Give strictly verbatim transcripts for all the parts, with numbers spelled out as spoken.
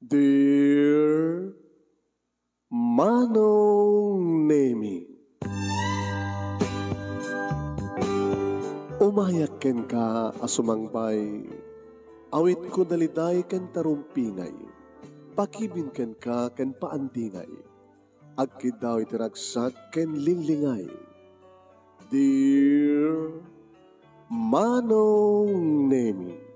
Dear Manong Nemi, umayak kenka a sumangbay, awitko daliday ken tarumpingay, pakibin kenka ken paandingay, agkiddaw iti ragsak ken linglingay. Dear Manong Nemi,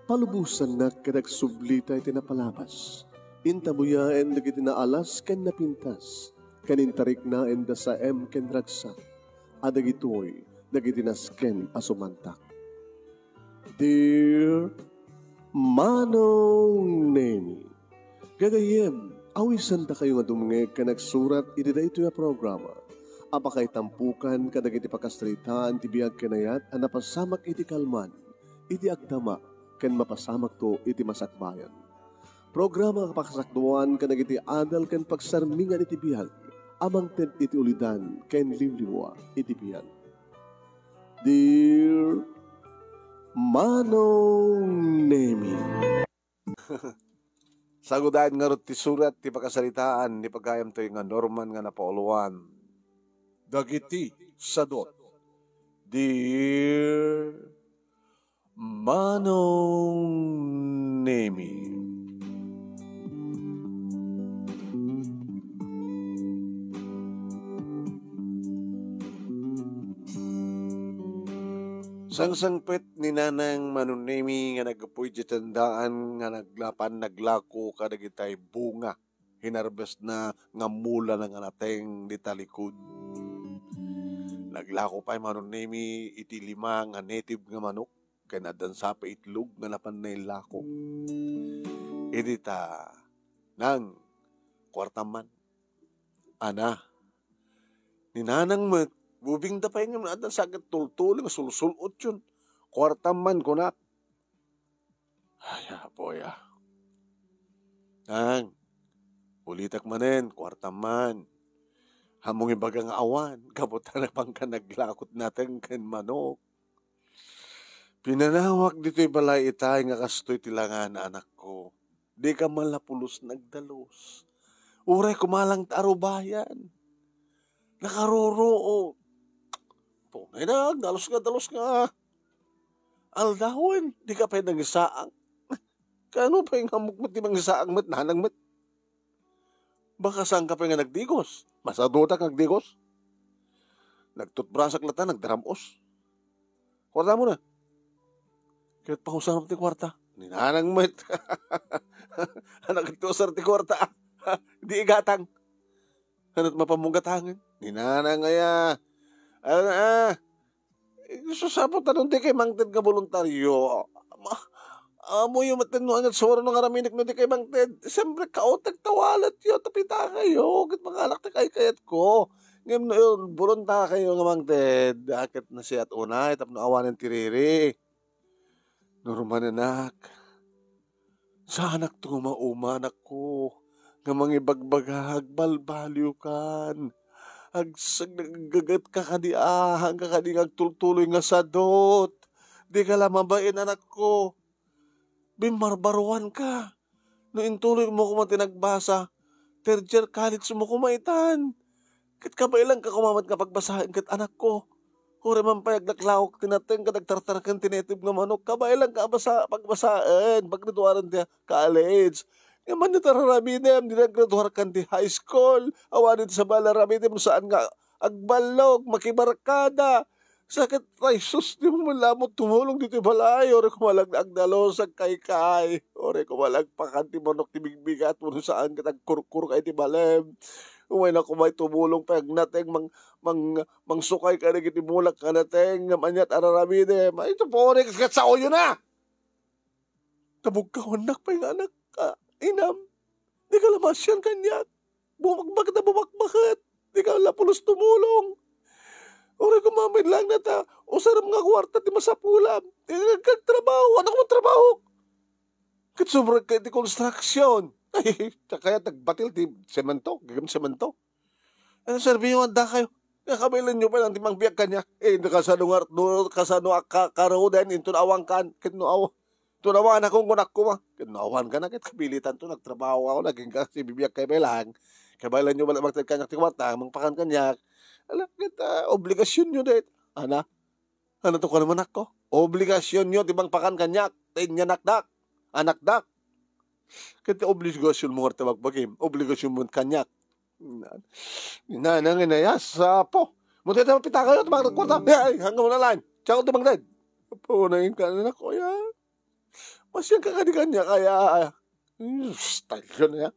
palubosannak ket agsublita iti napalabas. Intabuyaen dagiti naalas ken napintas, ken intariknaenda saem ken ragsak, a dagitoy dagiti nasken a sumantak. Dear Manong Neni, gagayyem, awisandakayo nga dumngeg ken agsurat iti daytoy a programa a pakaitampukan kadagiti pakasaritaan ti biag ken ayat a napasamak iti kalman, iti agdama, ken mapasamakto iti masakbayan. Programa a pakasakduan kadagiti adal ken pagsarmingan iti biag a mangted iti ulidan ken liwliwa iti biag. Dear Manong Nemi. Sagudayen ngarud ti surat ti pakasaritaan ni pagayamtoy nga Norman nga napauluan dagiti sadot. Dear Manong Nemi. Sangsangpet ni Nanang Manong Nemi nga naggapu idiay tendaan nga naglapan naglako kadagitay bunga hinarbesna nga mulana nga nateng di talikod. Naglako pay Manong Nemi iti lima nga native nga manok ken addan sa pay itlog nga napan nailako. Idi ta, Nang, kuartam man. Ana, ni Nanang met, bubingda pay ngem addan sa ket tultuloy nga sulsul-otyon. Kuartam man, kunak. Ay, apoy, ah. Nang, ulitek manen, kuartam man. Ammom nga ibaga nga awan, gapu ta napanka naglako ti nateng ken manok. Pinanawak ditoy balay itay nga kastoy ti langana, anakko. Dika man la pulos nagdalus. Uray koma lang ta arubayan. Nakaruruot. Tunay na, agdalus nga, dalus nga. Aldawen, dika pay nangisaang. Kaano pay nga ammok met ti mangisaang met, Nanang met? Baka saanka pay nga nagdigos. Masadutak nga agdigos. Nagtutbrasak latta, nagdaram-os. Kuartamon a. Ket pausarem ti kuarta. Ni Nanang met. Anak, iti usar ti kuarta. Di igatang. Ket mapammo gatangen. Ni Nanang aya. Ano, ah, Eh, sus, apo, ta no dikay mangted nga boluntario, ma-, ammoyo met no ania ti suaro nga araminek no dikay mangted. Siyempre, kauteg ta waletyo, ta pitakayo, ket mangalak ti kaykayatko. Ngem no, boluntarkayo nga mangted, a ket nasayaat unay tapno awanen ti riri. Norman, anak, saanakto nga umauma, anakko, nga mangibagbaga, agbalbaliwkan. Agsaggagetka kadi, ahanka kadi nga agtultuloy nga sadot. Dika la mabain, anakko. Bimbarbaruanka. No intuloymo koma ti nagbasa, third year college mo koma itan. Ket kabaelanka koma met nga pagbasaen ket, anakko. Uray man pay aglaklawok ti nateng ket agtartarken ti native nga manok, kabaelanka a basa-, pagbasaen, paggraduaren ti college. Ngem ania ti ar-aramidem, dina aggraduarkan ti high school, awanen ti sabali nga ar-aramidem no saan nga agballog, makibarkada. Sakit, ay sus, dimo man la ammo tumulong ditoy balay, uray koma la agdalus, agkaykay, uray koma la agpakan ti manok ti bigbigat, wenno saan ket agkurkurkay ti balem. Umayna koma tumulong pay agnateng, mang-, mang-, mangsukay kadagiti mulak a nateng, ngem ania ti ar-aramidem. Ay, ito po, uray ket saoyo na! Nabugkawannak pay nga anak, a, inam. Dika la maasian kaniak. Bumakbaket a bumakbaket. Dika la pulos tumulong. Uray koma met laeng dayta usarem nga kuarta ti masapulam. Dika agtrabaho. Ania koma trabahok? Ket subrek iti construction. Ay, kayat agbatil ti semento, gagam semento. Ano, serbiyo nga dakayo? Nga kabaelanyo pay lang ti mangbiag kaniak. Eh, kasano nga, no, kasano a ka-, karuden, inton awan kan, ket no aw-, Tunawanakon, kunak koma. Ket no awan kana, ket kapilitanto, nagtrabaho ako, nagingga, sibibiag kay Belang. Kabaelanyo bala, magted kaniak ti kuarta, mangpakan kaniak. Ala, ket, ah, obligasyonyo dayta. Ana? Ania to koma, anakko? Obligasyonyo ti mangpakan kaniak, ta inyanakdak, anakdak. Ket ti obligasyonmo ngarud ti bagbagim, obligasyonmo kaniak. Nanang inayas, apo. Mo ti pitakayo, ti mangted kuarta. Ay, ay, hanggang mo na lang. Tiyak ti mangted. Apo, nangin ka, anakko, ya. Masiang ka kadi kaniak, ya. Sus, talyon, ya.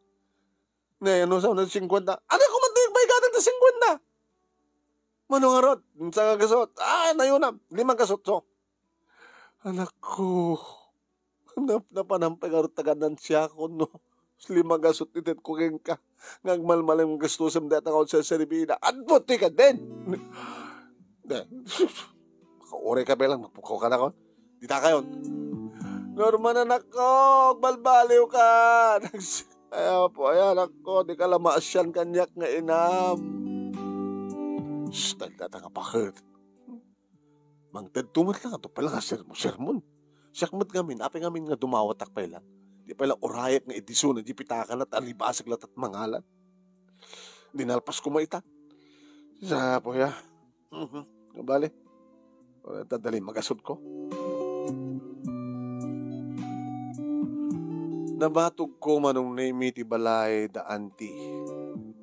Ne, ano sa unang singkwenta? Ano ko man tayo, may gatan ta singkwenta? Mano ngarud? Sa gasot? Ah, nayo na. Limang gasot, so. Anakko. Nap-, napanampay ngarud taga nansiakon, no? Lima gasot ited ko kenka. Nga agmalmalem nga gastusem dayta nga onse serbida. Admo ti ka din! De, sus, makauri ka, Belang, mapukaw ka na ko. Dita kayon. Norman, anakko, agbalbaliw ka. Nags-, ay, apo, ay, anakko, di ka la maasian kaniak nga inam. Sus, dagdata nga paket. Mangted to met lang, ato pay lang a sermon-sermon. Siak met ngamin, apay ngamin nga dumawatak pay lang. Di pay lang urayak nga idisuna, di pitakana, ta alibasag latta mangalan. Di nalpas ko maitan. Sa po ya. Mhm. Bale. Wala ta dali, magasot ko. Nabatog ko, Manong Nemi, ti balay da anti.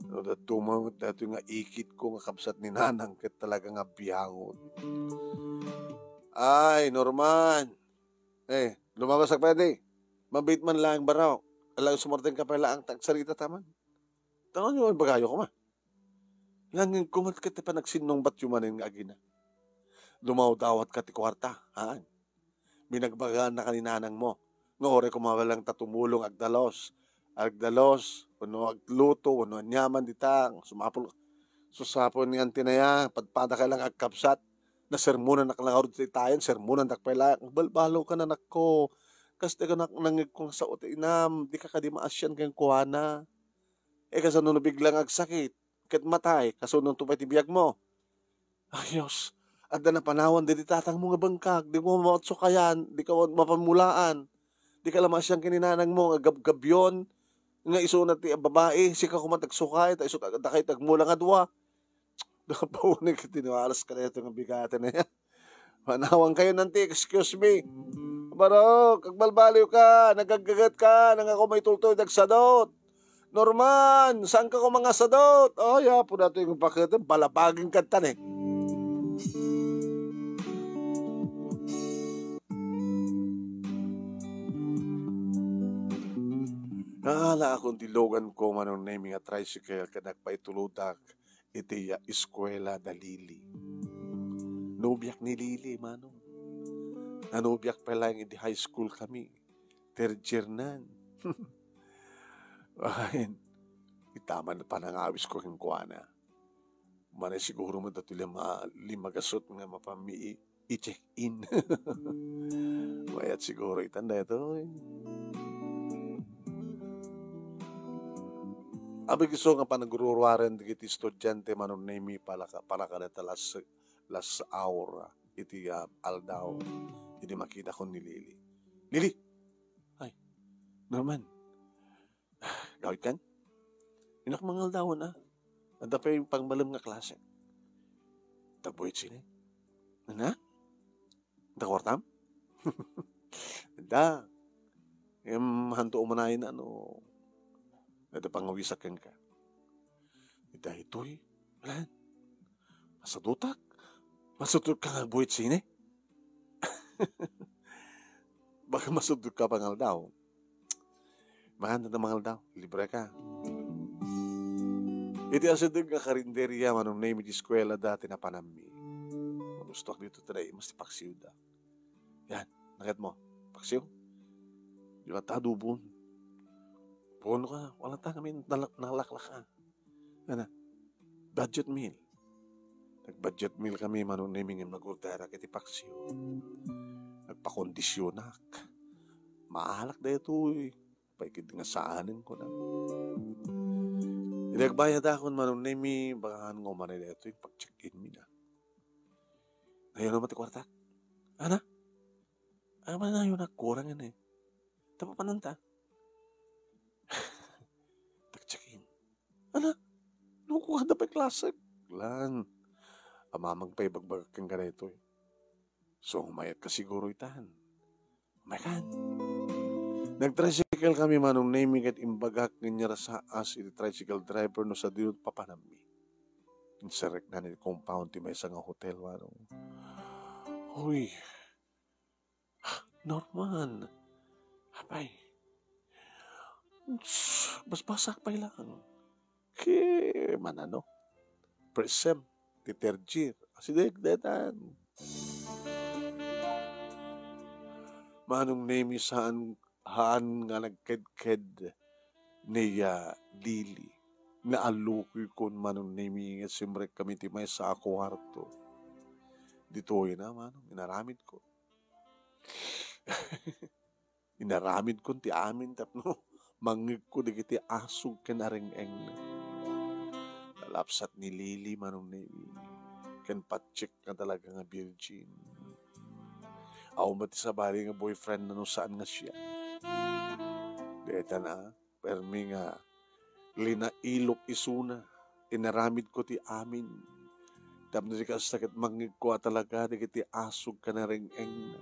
No, da tumawag datoy nga ikit ko nga kabsat ni Nanang ket talaga nga biangot. Ay, Norman. Eh, lumabasak pay dayta. Mabit man lang baro. Alang sumardeng ka pay laeng ta agsarita ta man. Tangan yo, ibagayo koma. Langin kumat ket ti panagsinnungbat yo manen nga agina. Dumawdawat ka ti kuarta, haan. Binagbagaan na ka ni nanang mo. Nga uray kumabalang ta tumulong agdalos. Agdalos, wenno agluto, wenno aniaman dita, sumapul, susapul ni antinaya, padpada ka lang agkabsat. Nasermonan nak lang arud sa itayan, sermonan dak pay lang. Balbalo ka na, nakko. Kas ti kanak nangeg ko nga sao ti inam, di ka kadi maasian kenkuana. E, kasano no biglang agsakit, ket matay, kasano to pay ti biag mo? Ay, Dios, adda napanawan diti tatang mo nga bangkag, di mo matsukayan, di ka mapamulaan, di ka la maasian ken ni nanang mo nga gabgabion, nga isuna ti babai, sika koma ti agsukay, ta isu ti agmula nga dua. Napauneg iti nawaras ka daytoy nga bigaten, eh. Manawan kayo nanti, excuse me. Barok, agbalbaliw ka, nagaggagat ka, nangako may tultoy dagsadot. Norman, saan ka ko mga sadot? Ay, apo, datoy nga paket, balabagin ka tan, eh. Naala akon ti lugan ko, Manong Nemi, nga tricycle ket nagpaitulodak iti, ah, eskuela da Lily. Nobiak ni Lily, Manong. Nanobiak pay laeng idi high school kami. Third year nan. Ay, ita man panangawis ko kenkuana. Manay siguro met datoy lima, lima gasut nga mapammi i-check-in. Mayat siguro itan daytoy. Apay isu nga panagruruaren dagiti estudiante, Manong Nemi, para ka-, para kadata las-, last hour iti, ah, aldaw. Idi makitakon ni Lily. Lily! Ay, Norman, gawidkan? Innak mangaldawan, ah. Adda pay pangmalem nga klase. Tagbuhit sine? Ana? Adda kuartam? Adda. Em, hanto umanayen, ano, adda pangawisak kenka. Daytoy, lan. Masadutak. Masudot ka nga buhit sine? Baka masudot ka pangaldaw. Makan na mangaldaw, libre ka. Iti asideg nga karinderya, Manong Nemi, di eskuela dati napanammi. Magustuak dito today, mas ti paksiw da. Yan, naket mo. Paksiw? Di ba ta dubon? Puno ka, wala ta kami nalak-, nalaklak ka. Ana, budget meal. Nag-budget meal kami, Manong Nemi, ngem nag-orderak iti paksiw. Nagpakondisionak. Maalak daytoy. Pay ket nga saanen ko na. Idi agbayadakon, Manong Nemi, baka nga umanay daytoy pag-check-in mi na. Ngayon naman ti kwartak. Ana? Ay, manayon a kurang ini. Tapapanan ta. Taktikin. Ala, no, kuha da pay klasek. Lan, amamang pay bagbagak ken kadaytoy. So, mayat ka siguro itan. Makan. Nag-tricycle kami, Manong Nemi, ket imbagak nga inyarasaas iti tricycle driver no sadino ti papanammi. Inserrekna iti compound ti maysa nga hotel, Manong. Uy, Norman. Apay. Basbasak pay lang. Ki, manano? Presem, ti terjir. Asideg, detan. Manong Nemi, saan, haan nga nagkedked ni, ah, Lily. Naallukoy kon, Manong Nemi, nga simrek kami ti maysa a kuwarto. Ditoy na, Manong, inaramid ko. Inaramid kon ti amin tapno mangngegko dagiti asog ken areng-engna. Nalapsat ni Lily, Manong Nemi, ken patsek nga talaga nga virgin. Awan met ti sabali nga boyfriend na no saan nga siya. Deta na, permi nga linailok isuna, inaramid ko ti amin. Tapno di kasta ket mangngegko a talaga dagiti asog ken areng-engna.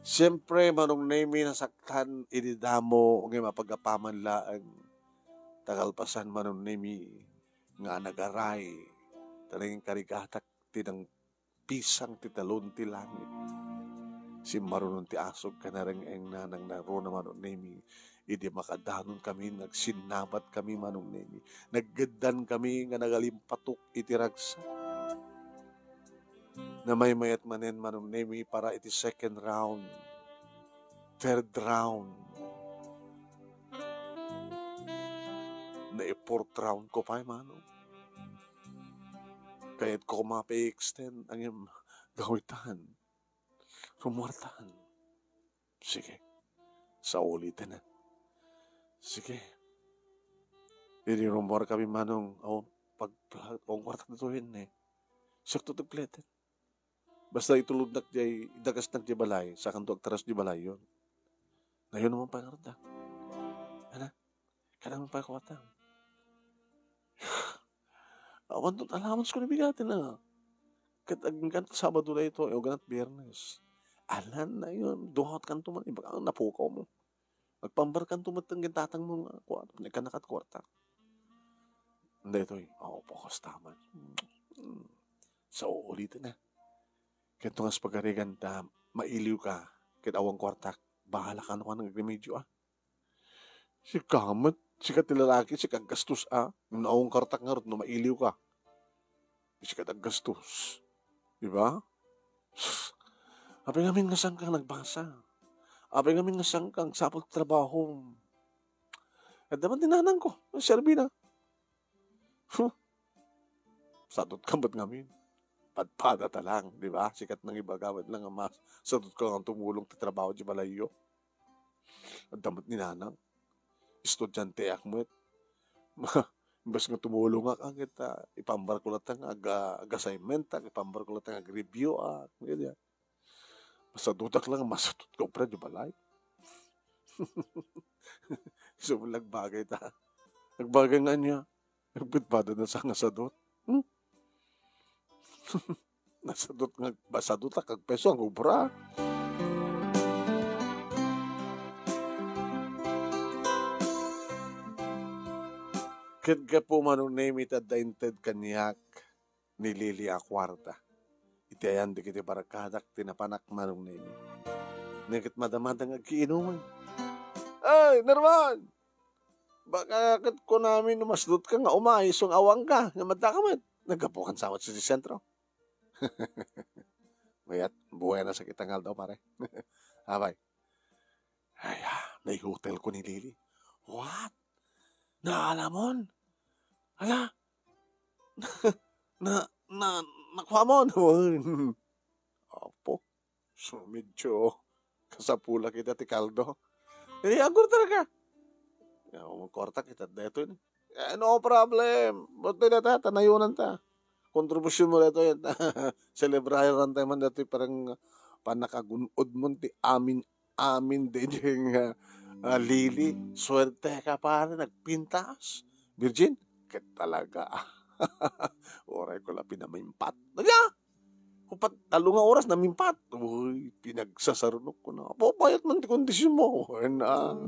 Siempre, Manong Nemi, nasaktan idi damo nga mapagapaman laeng. Ta kalpasan, Manong Nemi, nga nagaray, ta naging karigatak ti nang pisang ti talon ti langit. Simmarunon ti asog ken areng-engna, nangnangruna, Manong Nemi. Idi makadanon kami, nagsinnabat kami, Manong Nemi. Naggeddan kami nga nagalimpatok iti ragsak. Namaymayat manen, Manong Nemi, para iti second round, third round. Nai-fourth round ko pay, Manong. Kayatko koma pa-extend ang iyam gawitan. Rumuartan. Sige. Sauliten na. Sige. Idi rumuar kami, Manong, awan pag-, awan kuarta ditoyen, eh. Sakto ti pleten. Basta itulodnak diay, idagasnak diay balay, sakanto agtaras diay balayon. Nayon naman pangarta. Ana? Kanang pakuatan. Awan to allowance ko ni bigatin na. Ket agingkan Sabado daytoy, o ganat Biyernes. Alan na yun, duhat kanto man, ibaga ang napukaw mo. Agpambar kanto met ti gintatang mo nga kuan, nagkanakat kuarta. Daytoy, oh, pokus taman. Hmm. So, ulitin na. Ket tungas pagarigan ta, mailiw ka, ket awan kuartak, bahala ka no ka nagremedyo, ah. Sika met, sika ti lalaki, sika aggastos, a. No awan kuartak ngarud, no mailiw ka. Sika ti aggastos. Di ba? Sus, apay ngamin nga saan ka nagbasa? Apay ngamin nga saan ka agsapul ti trabaho? Adda man ti nanang ko, serbi na. Huh. Sadot ka met ngamin. Padpada ta lang, di ba? Sika ti nangibaga met lang nga mas sadot ka nga tumulong ti trabaho di balayyo. Adda met ni nanang. Estudianteak met. Imbes nga tumulongak, ah, ket, ah, ipambar ko latta nga ag-, ag-assignmentak, ipambar ko latta nga ag-review, ah, ganyan. Masadutak lang, masadut ka, pre, di balay. So, nagbagay ta. Nagbagay nga niya. Nagpadpada na sa nga sadot. Hmm? Nasadot nga, masadot ka, kag peso ang obra. Ket gapu, Manong Nemi, ta adda inted kaniak ni Lily a kuarta. Iti ayan dagiti barkadak ti napanak, Manong Nemi. Ket madamada nga agkiinuman. Ay, Norman! Baka ket kunami no masdut ka nga umay, isu nga awan ka, nga madda ka met. Naggapu kan sa sentro. Mayat, buenas a kita nga aldaw, pare. Abay. Ay, ah, naihotel ko ni Lily. What? Naalamon? Ala? Na, na, nakuamon? Apo, so medyo kasapula kita ti kaldo. Eh, agor talaga. Ya, kuarta kita daytoy. Eh, no problem. Buti na ta, tanayonan ta. kontribusion mo daytoy, selebraran tayo man daytoy parang pannakagun-od mo ti amin, amin daytoy nga, ah, lili. Suerte ka, pare, nagpintas. Virgin, ket talaga. Uray ko la pinamimpat. Ania? Upat, tallo nga oras, namimpat. Uy, pinagsasarunok ko na. Apo, payat man ti kondisyon mo. Wen, ah.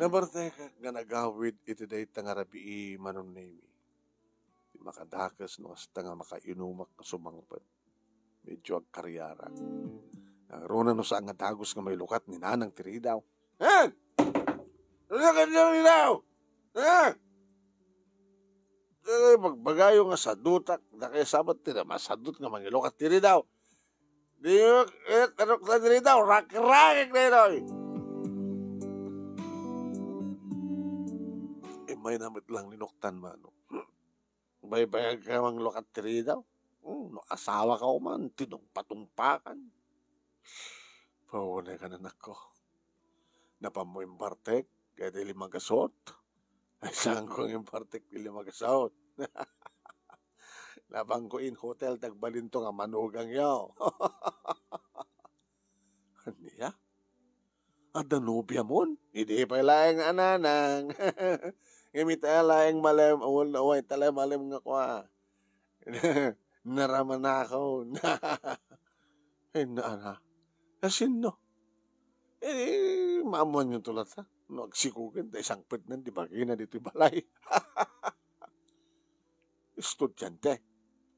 Nabartekak nga nagawid iti dayta nga rabii, Manong Nemi. Ti makadakes no kasta nga makainumak nga sumangpet. Medyo agkariarak. Nangruna no saan nga dagus nga mailukat ni Nanang ti ridaw. Eh! Ano ka niya ridaw? Eh! Eh, magbagayo nga sadutak, dakay sabat ti na masadut nga mangilukat ti ridaw. Di, eh, tanok na diri daw, rakrakek na itoy. Immay na met lang ni Noktan, Manong. Baybayag ka manglukat diri daw. Hmm, no asawa ka man, tinungpatumpakan. Paunay ka na, anakko. Napan mo imbartek, kaya di limagasot. Ay, saan ko nga imbartek di limagasot? Napan ko in hotel, tagbalinto nga manugangyo. Ania? Adda nobia mon? Idi pay laeng a nanang. Ngem ita laeng malem, awal na uway, ita laeng malem nga kua. Naramanakaw. Ay, naana. Asinno? Eh, maamuan yun to latta. No, agsikugan, ta isangpet nan di bagina ditoy balay. Estudyante.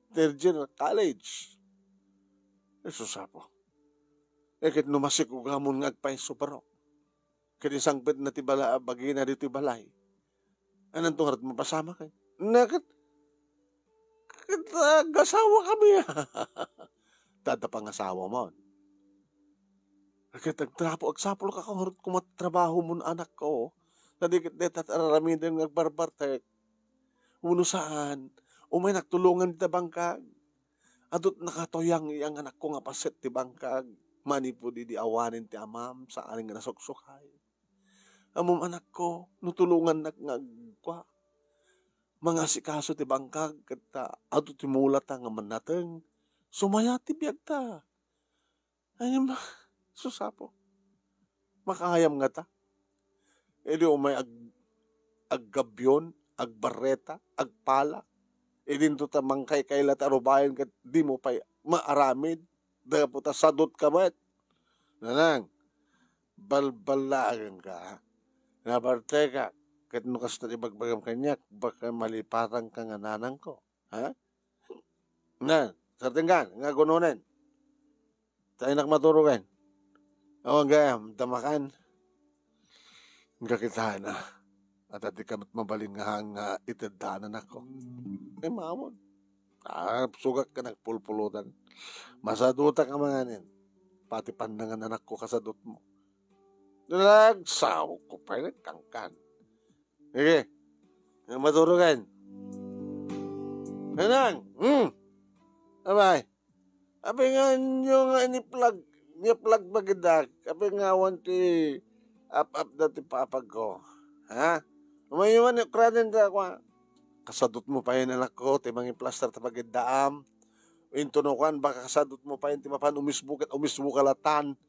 Third year college. Jesus, Apo. Eh, ket no masikugamon nga agpayso, baro. Ket isangpet na ti bala-, bagina ditoy balay. Ananto ngarud mapasamak, eh? Na ket, ket, ah, agasawa kami. Tada pangasawa mo. Ket agtrapo, agsapul ka, ngarud koma trabaho mo, anakko. Ta di ket deta ti ar-aramidem nga agbarbartek. Wenno saan, umay nagtulongan dita bangkag. Adut nakatuyang iyang anakko nga paset ti bangkag. Manipud idi awanen ti amam, saan nga nasuksukay. Ammom, anakko, no tulongannak nga agkua, mangasikaso ti bangkag, ket ta adu ti mulata nga mannateng, sumaya ti biagta. Ay, ma-, susapo. Makaayam ngata. Idi umay ag-, aggabion, agbarreta, agpala. Idinto ta mangkaykayla ta rubayan ket dimo pay maaramid. Gapu ta sadut ka met. Nanang, balballaagan ka, ha? Nabartekak, ket no kasta ti ibagbagam kaniak, baka malipatan ka nga nanang ko, ha? Na, sartinggan, nga gunonen. Ta innak maturogen. Awan gayam, damakan. Nga kitaen, a. At di ka met mabalin nga hang nga iteddanan ako. Ay, mamon. Ah, sugak ka nagpulpulutan. Masadutak a manganen. Pati pannangan anakko kasadut mo. Nagsawok ko pay nagkangkan. Sige. Nga maturogen. Nanang! Hmm! Abay. Apay nga inyo nga iniplag, iniplag pa gid, a? Apay nga awan ti ap-ap da ti papag ko? Ha? Umayuan, ukranen da, kua. Kasadut mo pay, anakko, ti mangiplaster ta pagiddaam. Intono kuan, baka kasadut mo pay ti mapan umisbo ket umisbo ka latan.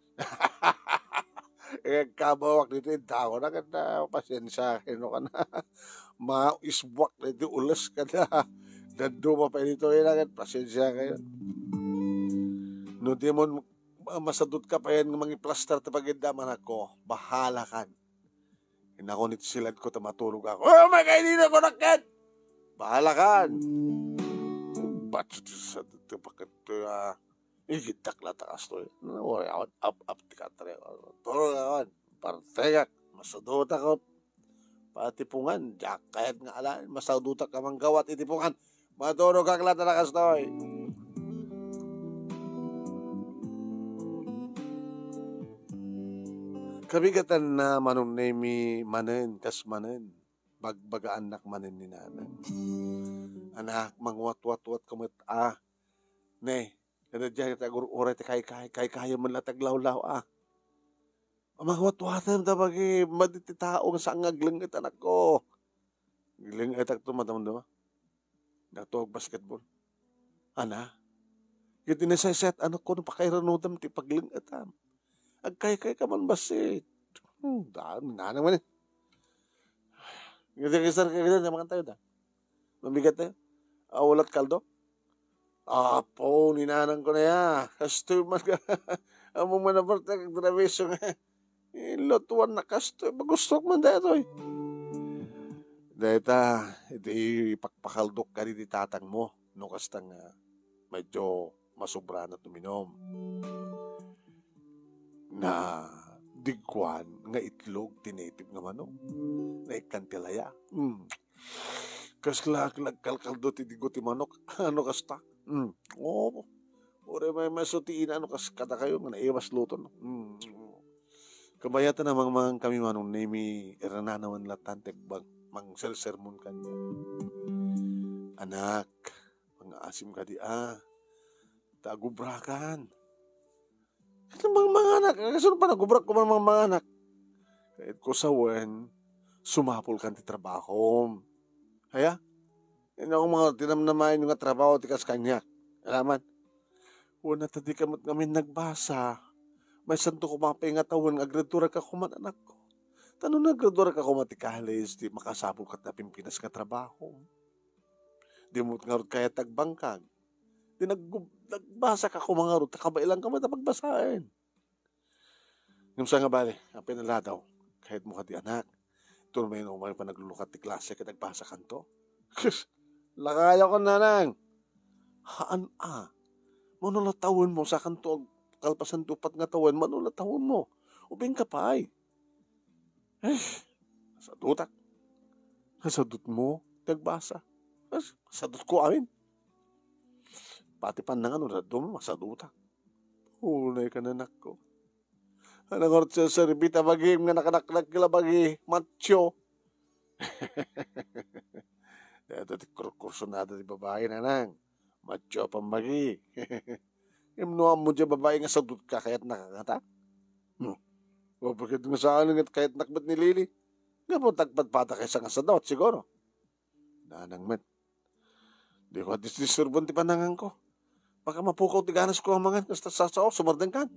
Eh, agkabawak dito, intago na kada, pasensia, kano ka na. Maisbuak dito, ules kada. Daduma pa dito, ina, ket pasensia kayo. No di mo ma-, masadut ka pa yan nga mangiplaster ta pagidda, anakko, bahala kan. Inako nit silad ko ta maturog ako. Oh, may kainina ko nakit! Bahala kan! Ba't sa dito, bakit, ah, Igiddak la ta kastoy. Nawari awan ap-ap ti katre. Turo awan. Partegak. Masadutak ko. Pati pungan. Diak kayat nga alaen. Masadutak ka manggawat iti pungan. Maturogak la ta kastoy. Kabigatan na Manong Nemi manen, kas manen. Bagbagaannak manen ni nanang. Anak, mangwatwatwat ka met, ah. Ne, Ket diay ti agur-uray ti kaykay, kaykayem met la ti aglawlaw, a. Mangwatwatem ta bagi, madi ti tao nga saan nga aglenget, anakko. Aglengetak to, madamdama. Nato agbasketball. Ana? Ket ti nasaysayat, anakko, no pakairanudem ti paglengetam. Agkaykay ka man bassit. Hmm, daan, nanang man eh. Ngiti kisar ka gani, mangan tayo da. Mabigat tayo. Awalat kaldo? Apo, ni nanang ko na ya. Kastoy man ka. Amo man a parte kag trabiso nga. Ilutuan na kastoy. Magustuak man daytoy. Dayta, iti ipakpakaldok kadi ti tatang mo. No kasta nga, medyo masubra na tuminom. Na digguan nga itlog ti native nga manok. Naikkan ti laya. Mm. Kasla ak nagkalkaldo ti diggo ti manok. Ano kasta? Mm. Oo. Uray may maso ti ina, ano kas kadakayo nga naiwas luto, no? Mm. Kabayatan a mangmangan kami, Manong Nemi, irananawan latan ti agbang, mangsersermon kaniak. Anak, mangaasim kadi a. Ta agubrakan. Ket mangmanganak, kasano pay nagubrak ko man mangmanganak? Kayatko sawen, sumapulkan ti trabahom. Aya? Inno nga tinamnamaenyo nga trabaho ti kas kaniak. Alaman. Wen, ta dika met ngamin nagbasa. Maysanto koma pay nga tawen nga aggraduarka koma, anakko. Ta no naggraduarka koma ti college, ti makasapulka ti Pilipinas nga trabaho. Dimo met ngarud kayat agbangkag. Di nag-, nagbasaka koma ngarud, ta kabaelanka met a pagbasaen. Ngem sa nga bale, apay naladaw, kayatmo kadi, anak. Ito naman yung umay pa naglulukat ti klase ket agbasakanto. Lakayakon, nanang. Haan a. Mano la tawenmo, sakanto ag-, kalpasan ti uppat nga tawen, mano la tawenmo. Ubingka pay. Eh, sadutak. Kasadutmo, ti agbasa. Kas-, kasadutko amin. Pati pannangan, no dadduma, masadutak. Unay ka, nanakko. Ano nga rot serserbi ta bagi, nga nakanaknak kila bagi, macho. Dayta ti kurkursunada ti babai, nanang. Macho a pammagi. Ngem no ammo diay babai nga sadutka, kayatnaka ngata? No. O, bakit nga saan nga kayatnak met ni Lily? Nga po, tagpadpada kaysa nga sadot, siguro. Nanang met. Di ko disdisturbon ti pananganko. Baka mapukaw ti ganasko a mangan, kasta sa sao, sumardengkan.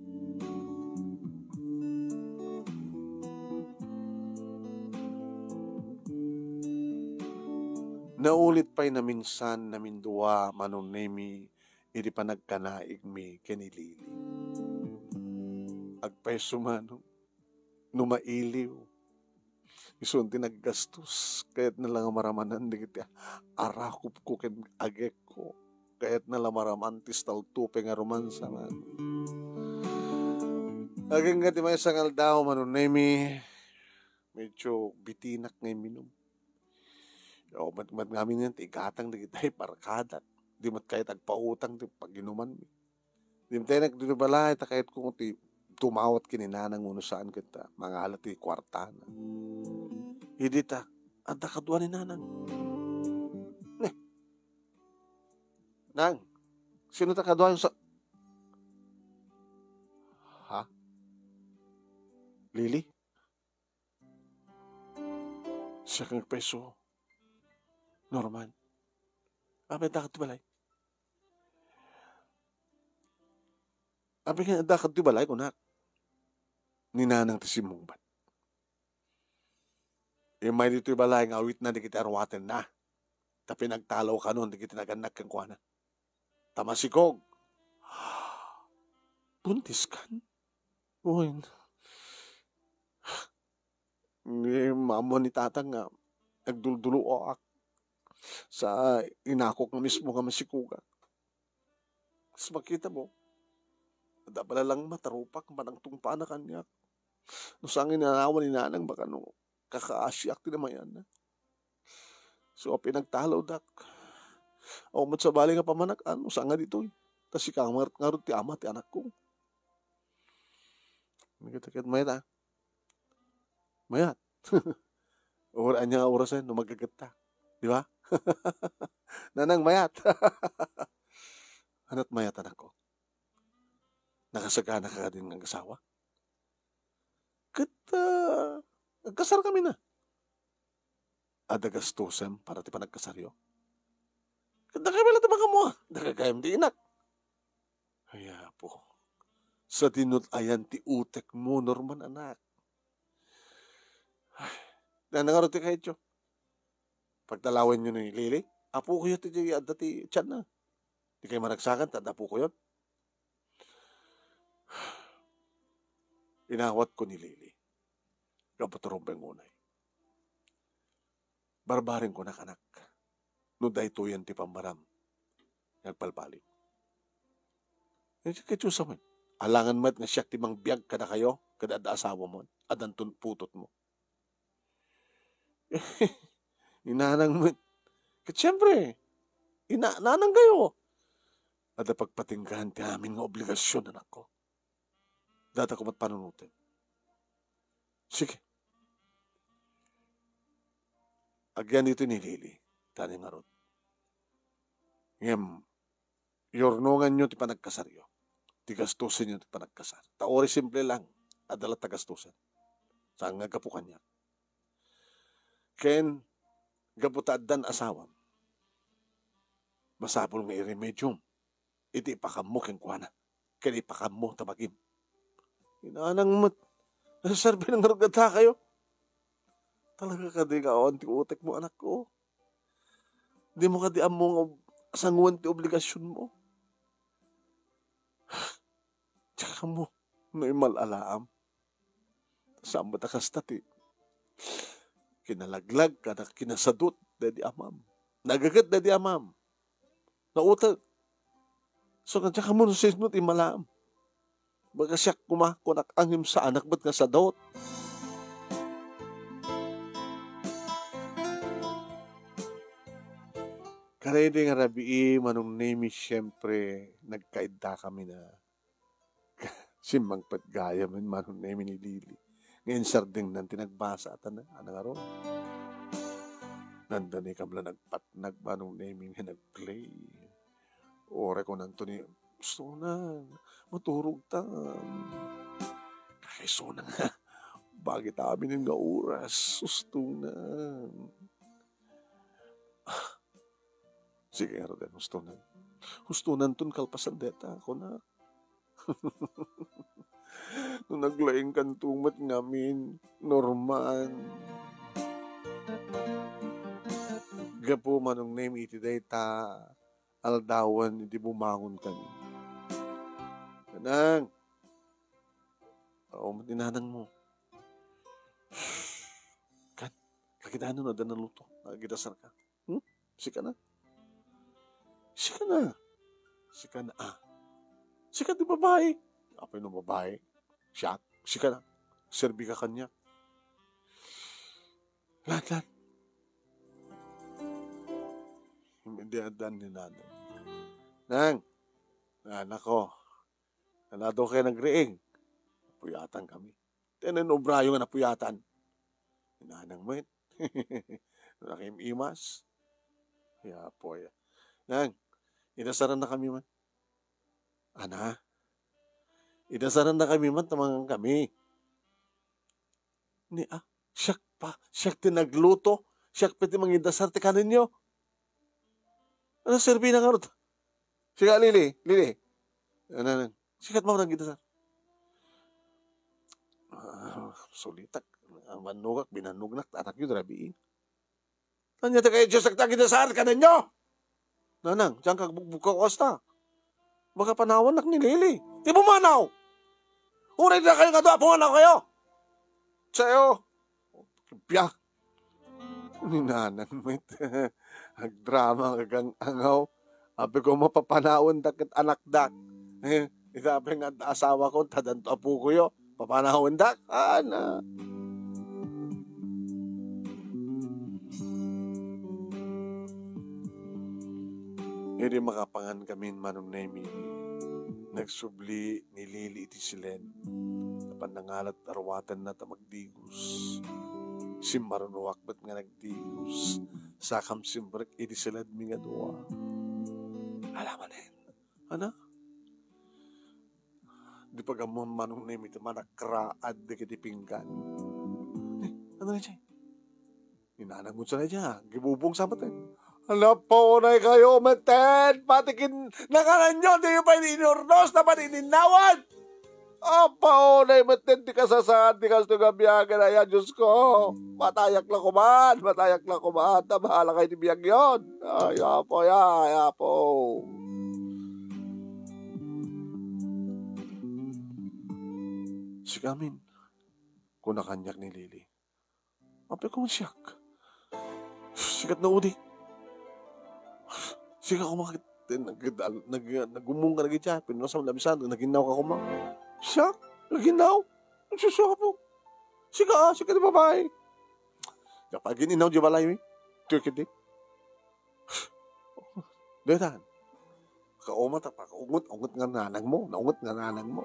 Naulit pay naminsan, namindua, Manong Nemi, idi panagkanaigmi ken ni Lily. Agpayso, Manong, no mailiw. Isun ti naggastos, kayatna la nga maramanan dagiti arakupko ken agekko. Kayatna la maraman ti stalto pay nga romansa man. Agingga ti maysa nga aldaw, Manong Nemi, medyo bitinak nga imminum. Yo, met, met ngamin yan, ti igatang dagiti barkadak. Di met kayat agpautang ti paginumanmi. Dimtenek ditoy balay, ta kayatko ti tumawat ken ni Nanang wenno saan ket, ah, mangala ti kuartana. Idi ta, adda kadua ni Nanang. Ne. Nang, sino ta kadua sa-, ha? Lily? Siak nga peso. Norman. Apay adda kadto balay? Apay nga adda kadto balay, kunak. Ni Nanang ti simmungbat. Immay ditoy balay nga awitna dagiti aruatenna. Ta pinagtalaw kanon dagiti nagannak kenkuana. Ta masikog. Buntis kan? Wen. Ni mama ni tatang nga nagdulduloak sa inakok nga mismo nga masikogak. Kas makita mo, adda bala lang matarupak nga panangtungpana kaniak. No saan nga inanawan ni Nanang, baka no kakaasiak ti namayanna. So, apay nagtalawdak. Awan met sabali nga pamanakan, no saan nga ditoy. Ta sika ngarud, ngarud ti ama ti anakko. Nagkita ket mayat, ah. Mayat. Or ania nga orasen no magagetta. Di ba? Nanang, mayat. Anat mayat, anakko? Nakasagana ka kadin nga agasawa? Ket, ah, agkasarkami na. Adda gastusen para ti panagkasaryo? Ket dakay met la ti maammo, ah. Dakay gayam ti inak. Ay, Apo. Sadino ayan ti utekmo, Norman, anak? Ay, nana ngarud ti kayatyo? Pagdalawenyo ni Lily? Apokoyo ti, ti adda ti tianna. Dikay maragsakan ta adda apokoyon. Inawatko ni Lily. Gapu ta rumbeng unay. Barbareng kunak, anak, no daytoyen ti pammaram nga agbalbaliw. Ket, ket sa met, alangan met nga siak ti mangbiag kadakayo, kada adda asawam, addanton putotmo. Inanang met. Ket siempre, ina-, nanangkayo. Adda pagpatinggaan ti amin nga obligasion, anakko. Data ko met panunoten. Sige. Agyan iti ni Lily, tani ngarud. Ngem, yurnonganyo ti panagkasaryo. Ti gastusenyo ti panagkasar. Ta uray simple lang, adda latta gastusen. Saan nga gapu kaniak. Ken, gapu ta addan asawam, masapul nga iremediom iti ipakammo kenkuana, ken ipakammo ta bagim. Inanang met, serbi na ngarud kadakayo. Talaga kadi nga awan ti utekmo, anakko? Dimo kadi ammo nga ob-, sangoen ti obligasionmo? Diak ammo no immal-alaam. Saan met a kasta ti kinalaglag ken kinasadut daydi amam. Nagaget daydi amam. Nautek. So, kadi ammo no sino ti immal-alaam. Baga siak koma, kunak, ngem saanak met nga sadut. Kadaydi nga rabii, Manong Nemi, siempre, nagkaiddakami na. Simmangpet gayam, Manong Nemi, ni Lily nga insardengnan ti nagbasa a tana, a nangarud. Nandanikam la nagpatnag, Manong Nemi, nga nag-play. Uray kunanto ni, "Gusto na, maturog ta." Kakaisuna nga, bakit amin nga oras? Gusto na. Sige, ngaruden, hustonan. Hustonanton kalpasan dayta, kunak. No naglaingkanto met ngamin, Norman. Gapu, Manong Nemi, iti dayta aldawen idi bumangon kami. Nanang! Awan met ni nanangmo. Kan, kakitaan no adda naluto. Nagidasarka. Hmm? Sika na. Sika na. Sika na, ah. Sika ti babai. Apay no babai? Siak. Sika na. Serbika kaniak. Lan, lan. Hindi addan ni nanang. Nang. Anakko. Ano daw kayo nagriing? Puyatan kami. Ti nainubrayo nga napuyatan. Inanang met. Nakim-imas. Ya, po, ya. Nang, idasaran na kami man. Ana? Idasaran na kami man, tamangan kami. Ni, ah, siak pa, siak ti nagluto, siak pa ti mangidasar ti kanenyo. Ano, serbi na ngarud? Siak, Lily, Lily. Ano, ano? Siak man nagidasar. Ah, sulitak. Ang manugak, binanugnak, anak yun, rabiin. Ania ti kayatyo ti agidasar kanenyo? Nanang, diak agbugbugkaw kasta. Baka panawannak ni Lily. Ti pumanaw! Uray dakayo nga dua, pumanaw kayo! Sayo! Biya! Ni nanang met. Agdrama ka kang angaw. Apay ko mapapanawandak ket anakdak. Eh, ita apay nga adda asawako, ta addanto apokoyo. Papanawandak? Ana. Idi makapangan kamin, Manong Nemi, nagsubli ni Lily iti siled. Apan nangalat a ruatenna ta magdigos. Simmarunoak met nga nagdigos. Sakam simrek idi siledmi nga dua. Alamanen. Ana? Di pagammon Manong Nemi ti manakraad dagiti pinggan. Eh, ano na siya? Inanag mo siya na siya. Gibubong sa mata. Napaunay kayo, meten! Pati kin-, nakananyo, di pa ininurnos, na pati ininnawan! Apo, nay met ti kasasaan ti kastoy nga biag, ay, Diyos ko. Matayak la kuman, matayak la kuman. Ta bahala kayo ti biag yon. Ay, Apo, ay, Apo. Sika amin, kuna kaniak ni Lily. Apay kong siak. Sikat na udi. Sika kumakit. Nag-, nag-, nag-, nagumong ka na gidya. Pinunas mo labisan. Naginnaw ka kuma. Siak? Naginnaw? Nagsusuka po. Sika, ah, sika di babae. Kapag ininaw di balay, eh. Tuyo kiti. Daytan. Kauma ta, pakaungot-ungot nga nanang mo, naungot nga nanang mo.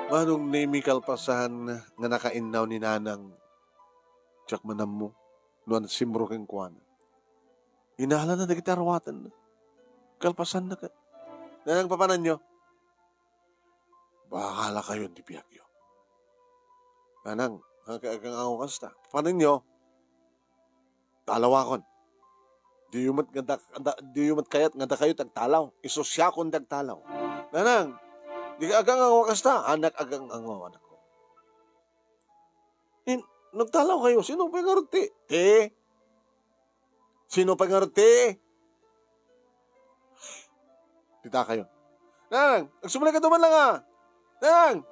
Manong Nemi kalpasan nga nakainnaw ni Nanang, diak man ammo no ania ti simro kenkuana. Inalana dagiti arwatenna. Kalpasanna ket, "Nanang, papananyo?" "Bahala kayo ti biagyo." "Nanang, ag-, agang-angaw kasta." "Papananyo?" "Talawakon. Diyo met nga dak-, da-, diyo met kayat nga dakayo ti agtalaw. Isu siakon ti agtalaw." "Nanang, di ka agang-angaw kasta." "Anak, agang-angaw, anakko." In-, nagtalaw kayo. Sino pay ngarud ti? Ti? Sino pay ngarud ti? Dita kayo. Nang, agsubli ka duman lang, ah. Nang,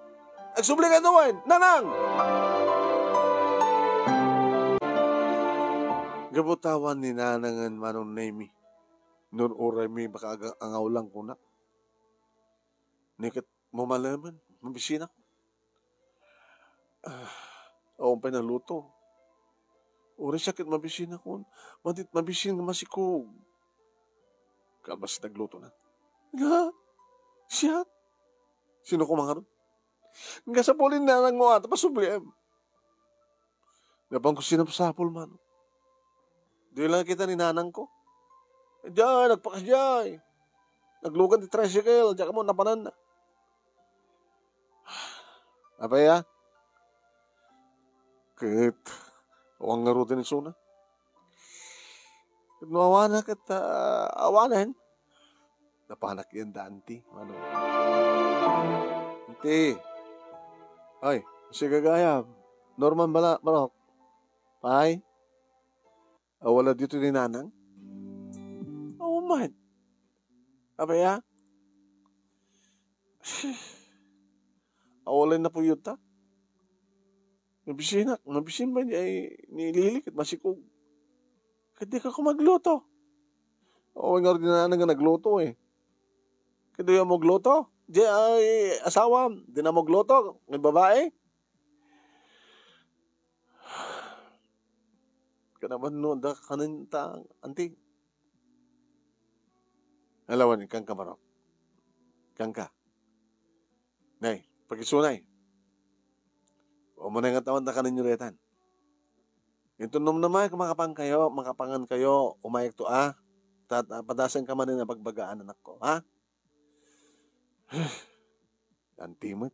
agsubli ka duman. Nanang! Gapu ta awan ni Nanang ngem Manong Nemi. Nururaymi, baka aga-, angaw lang kuna. Ni ket mumalemen, mabisinak. Ah, awan pay naluto. Uray siak ket mabisinakon. Madi-, mabisin nga masikog. Kalbas ti naglutona. Nga? Siak? Sino koma ngarud? Nga sapulin nanang mo ata, pasubliem. Napan ko sinapsapul man. Di lang kita ni nanang ko. Diay, nagpakas diay. Naglugan ti tricycle, diak ammo napananna. Apay, ah? Ket, awan ngaruden isuna. Ket no awana ket, ah, awanen. Napanak yan da, anti. Ano? Anti. Ay, si gagayam. Norman bala, manok. Pay? Awala dito ni Nanang? Awan man. Apay, ah? Awalay na po yuta. Mabisinak, mabisin ba niya ay nililik at masikog? Ket di ka ko magluto. Oo, nga di na nga nagluto eh. Ket di mo magluto? Di ay asawa, di na magluto. May babae? Kanaman no, da kanin ta, anti. Alawan, ikang kamarok. Ikang ka. Nay, pakisunay. O mo na nga tawan ta kaninyo retan. Ito nom namay, makapan kayo, makapangan kayo, umayek to, ah. Tat-, padasen ka man na pagbagaan, anak ko, ha? Antimet.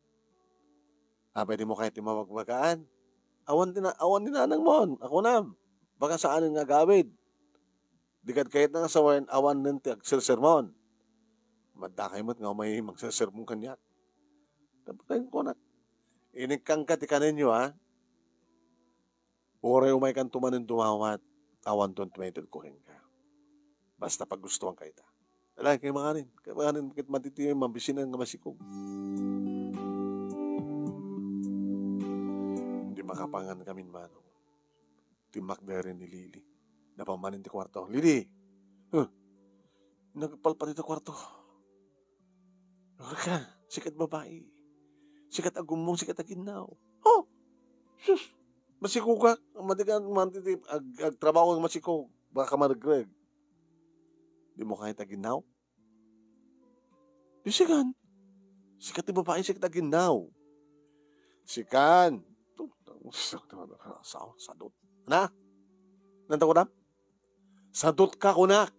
Apay di mo kayat ti mapagbagaan? Awan ti na-, awan ni nanang mon, ako na. Baka saanen nga agawid. Di kad kayat nga sawen, awan nen ti agsersermon. Madda kay met nga umay magsersermon kaniak. Tapos kunak. Inikkan ka ti kaninyo, ha? Uray umaykan tumanen dumawat, awanton tumaytedko kenka. Basta pagustuan ka ita. Ala, kay manganin, kay manganin, ket matitiyo, mabisinan nga masikog. Di makapangan kamin, Manong. Timmakder ni Lily. Napamanin ti kuarto. "Lily!" Huh? Nagpalpal iti kuarto. Orka, sikat babae. Sikat agumong, sikat aginnaw. Oh! Sus! Masikog ka. Madi ka, madi ti ag-, agtrabaho nga masikog. Baka ka maregreg. Di mo kayat aginnaw? Di sikan. Sika ti babai, sika ti aginnaw. Sikan. Sa-, sadot. Na? Nanta ko dam? Sadot ka, kunak.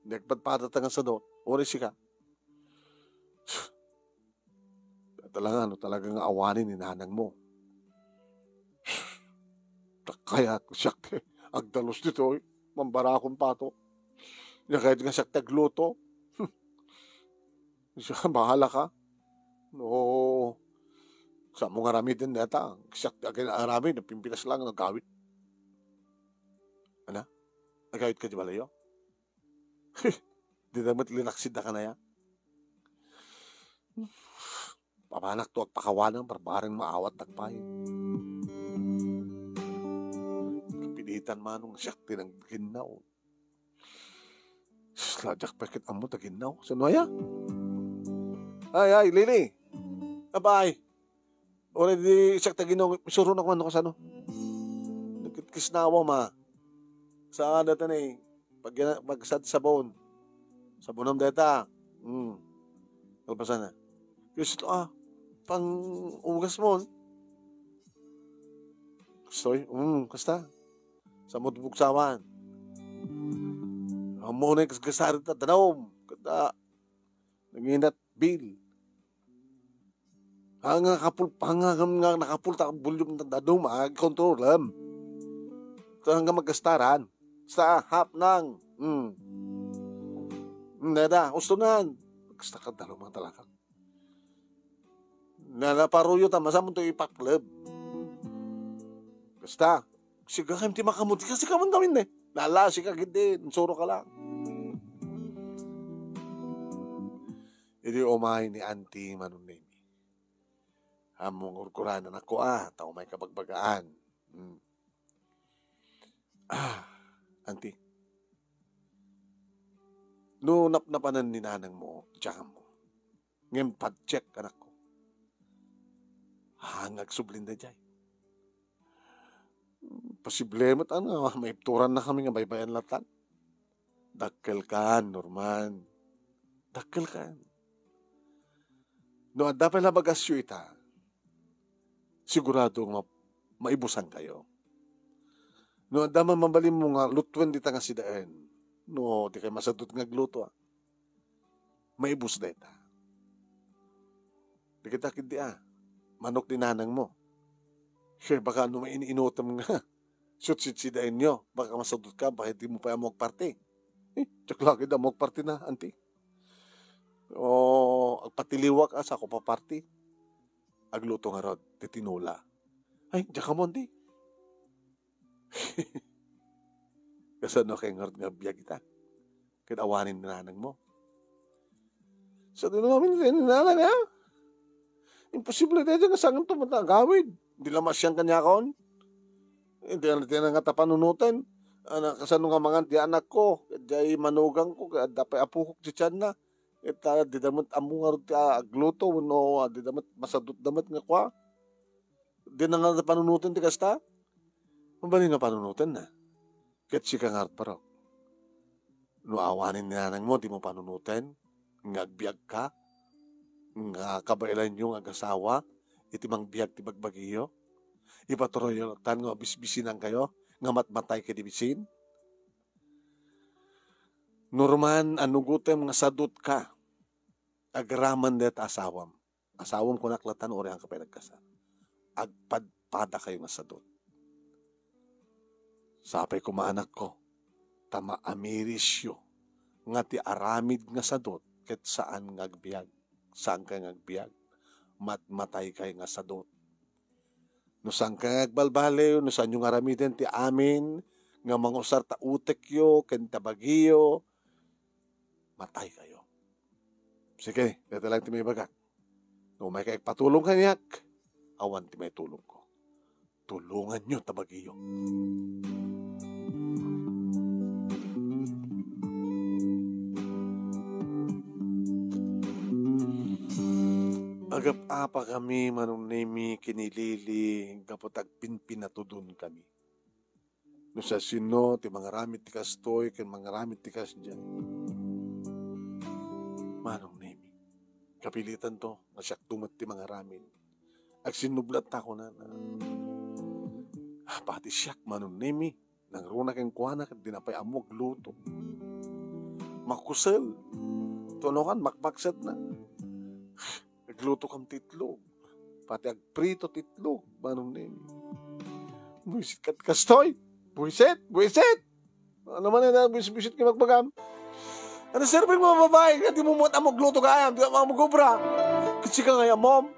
Nagpadpadata nga sadot. Uri sika. Talaga, no, talaga nga awanen ni nanang mo. Kayat ko siak ti agdalus ditoy, mambarakon pato. Nya kayat nga siak ti agluto. Siya, bahala ka. No, sa mo nga aramiden deta, siak ti akin aramid, pimpinas lang nga gawit. Ana? Agawit ka di balayo? Di na met linaksid da kanaya. Papanak to agpakawanam, barbareng maawat dagpay. Kapilitan manong siak ti nagginnaw. Sus, ladiak pay ket ammo ta ginnaw. Sino aya? Ay, ay, Lily. Abay. Already siak ta ginnaw. Suro na kung ano kasano. Nagkitkisnawa ma. Saan data na eh. Pag, pag sad sabon. Sabonam data. Hmm. Kalpasan na. Gusto ah. Pang ugas mo. Kastoy? Hmm, kasta. Sa mo bugsawan. Amo na kasgasari ta danom. Kata, nanginat bil. Hanga kapul, hanga nga nakapul ta volume na dadum, ah, control, em. Ito hanggang magkastaran. Sa hap nang. Hmm. Hmm, dada, usto nan. Kasta ka dalo mga talaga. Na naparuyo ta, masamon to ipakleb. Kasta, siga kayem ti makamot, kasi kaman kami ne. Nala, sika gid din, suro ka lang. Idi umay ni Auntie Manong Nemi. Ammong urkuranan ako, ah, ta umay kabagbagaan. Hmm. Ah, Auntie. No napnapanan ni nanang mo, diyan mo. Ngem padcheck, anakko. Hangag sublin daydiay. Posible met, ano, maibturan na kami nga baybayan latan. Dakkel kan, Norman. Dakkel kan. No adda pay la bagasyo ita, sigurado nga ma-, maibusan kayo. No adda man mabalin mo nga lutuen dita nga sidaen, no, di kay masadut nga agluto, ah. Maibus dayta. Di kita kidi, ah. Manok ni nanang mo. Siya, baka ano mainiinutam nga. Sutsit sidaenyo. Baka masadut ka, baka di mo pa amok party. Eh, tsak lagi da amok party na, Auntie. O, agpatiliwak, ah, sa ako pa party. Agluto nga rod, ti tinola. Ay, diyan ka mo, Auntie. Kasano kay ngarud nga biag ita? Ket awanen ni nanang mo. Sa di namin ni nanang, ha? Imposible tayo nga sangan to matagawid. Di la masyang kanyakon. Hindi na, di na nga tapanunutan. Ana, kasano nga mangan ti anak ko? Ket diay manugang ko, ket adda pay apokok ti tiyan na. Ket, ah, di damat ammo nga rod ti, ah, agluto, wenno, ah, di damat masadut damat nga kua. Di na nga panunoten ti kasta? Mabalin nga panunoten na. Ket sika nga parok. No awanen ni nanang mo, di mo panunoten, nga agbiag ka, nga kabaelanyo nga agasawa, iti mangbiag ti bagbagiyo, ipaturoyo tan nga bisbisinan kayo, nga matmatay kadi bisin. Norman, anugotem nga sadut ka, agraman dayta asawam. Asawam, kunak latan, uri angka pay nagkasar. Agpadpada kayo nga sadut. Sapay koma, anakko, ta maamirisyo nga ti aramid nga sadut ket saan nga agbiag. Saan kay nga agbiag. Matmatay kay nga sadut. No saan kay nga agbalbaliw, no saanyo nga aramiden ti amin nga mangusar ta utekyo ken ta bagiyo, matay kayo. Sige, dayta lang ti maibagak. No umay ka agpatulong kaniak, awan ti maitulongko. Tulonganyo ta bagiyo. Agap-apa kami, Manong Nemi, ken ni Lily, gapu ta agpinpinatudon kami. No siasino ti mangaramid ti kastoy ken mangaramid ti kasdiay. Manong Nemi, Kapilitanto nga siakto met ti mangaramid. Agsinnublatta kunana. Ah, pati siak, Manong Nemi, nangruna kenkuana ket dina pay ammo agluto. Makusel. Tunokan, makpaksetna. Naglutokam ti itlog. Pati agprito ti itlog, Manong Nemi. Buisit ket kastoy. Buisit, buisit. Ano man yan, buisit-buisit nga magbagam. Ano, sir, mo babae nga di mo mo ammo agluto gayam, di mo ammo agobra. Ket sika nga ammom.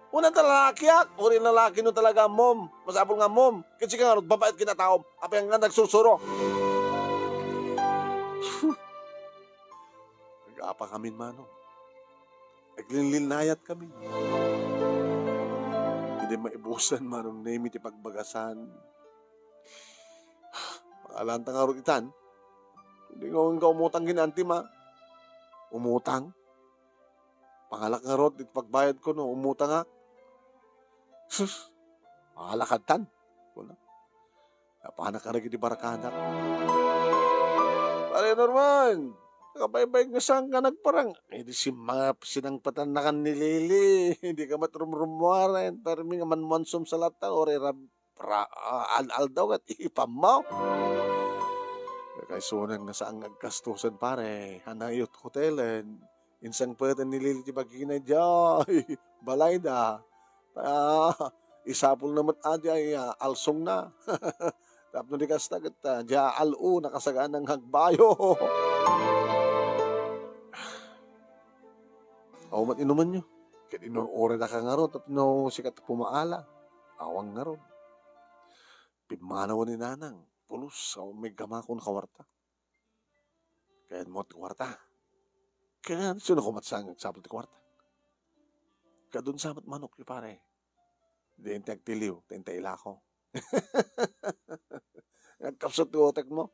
Una ta lalakiak, uri lalaki no talaga ammom. Masapul nga ammom. Ket sika nga babae ket kinataom. Apay nga nagsursuro. Nag-apa kami, Manong. Aglinlinayat kami. Idi maibusan, Manong Nemi, ti pagbagasan. Pangalanta ngarud itan. Di nga umutang ken ni auntie, ma. Umutang? Pangalak ngarud iti pagbayadko no umutangak. Sus, pangalak kadtan. Kuna. Napanak kadagiti barkadak. Pare Norman, nakabaybay nga saan ka nagparang. Eh, di si mga sinangpatannakan ni Lily. Hindi ka mat rumrumuaren. Pero mi nga manmansom sa lata, ore rab-, ra-, ah, al-, aldaw kat ipammaw. Kaysunan nga saan nga agkastusan, pare. Hanayot hotelen. Insangpeten ni Lily ti bagina, diay balayda. Ah, isapulna met a diay, ah, alsongna. Tapno di kasta ket, ah, diay al-o, nakasagana nga agbayo. Awan met inumanyo. Ket inur-uray daka ngarud tapno sika ti pumaala. Awan ngarud. Pimmanawen ni Nanang. Pulos, awan may gamakon kawarta. Kayatmo ti kuarta. Ken sino koma ti saan nga agsapul ti kuarta? Kadun sa met manokyo, pare. Diay ti agtiliw, ta inta ilako. Agkapsut ti utekmo.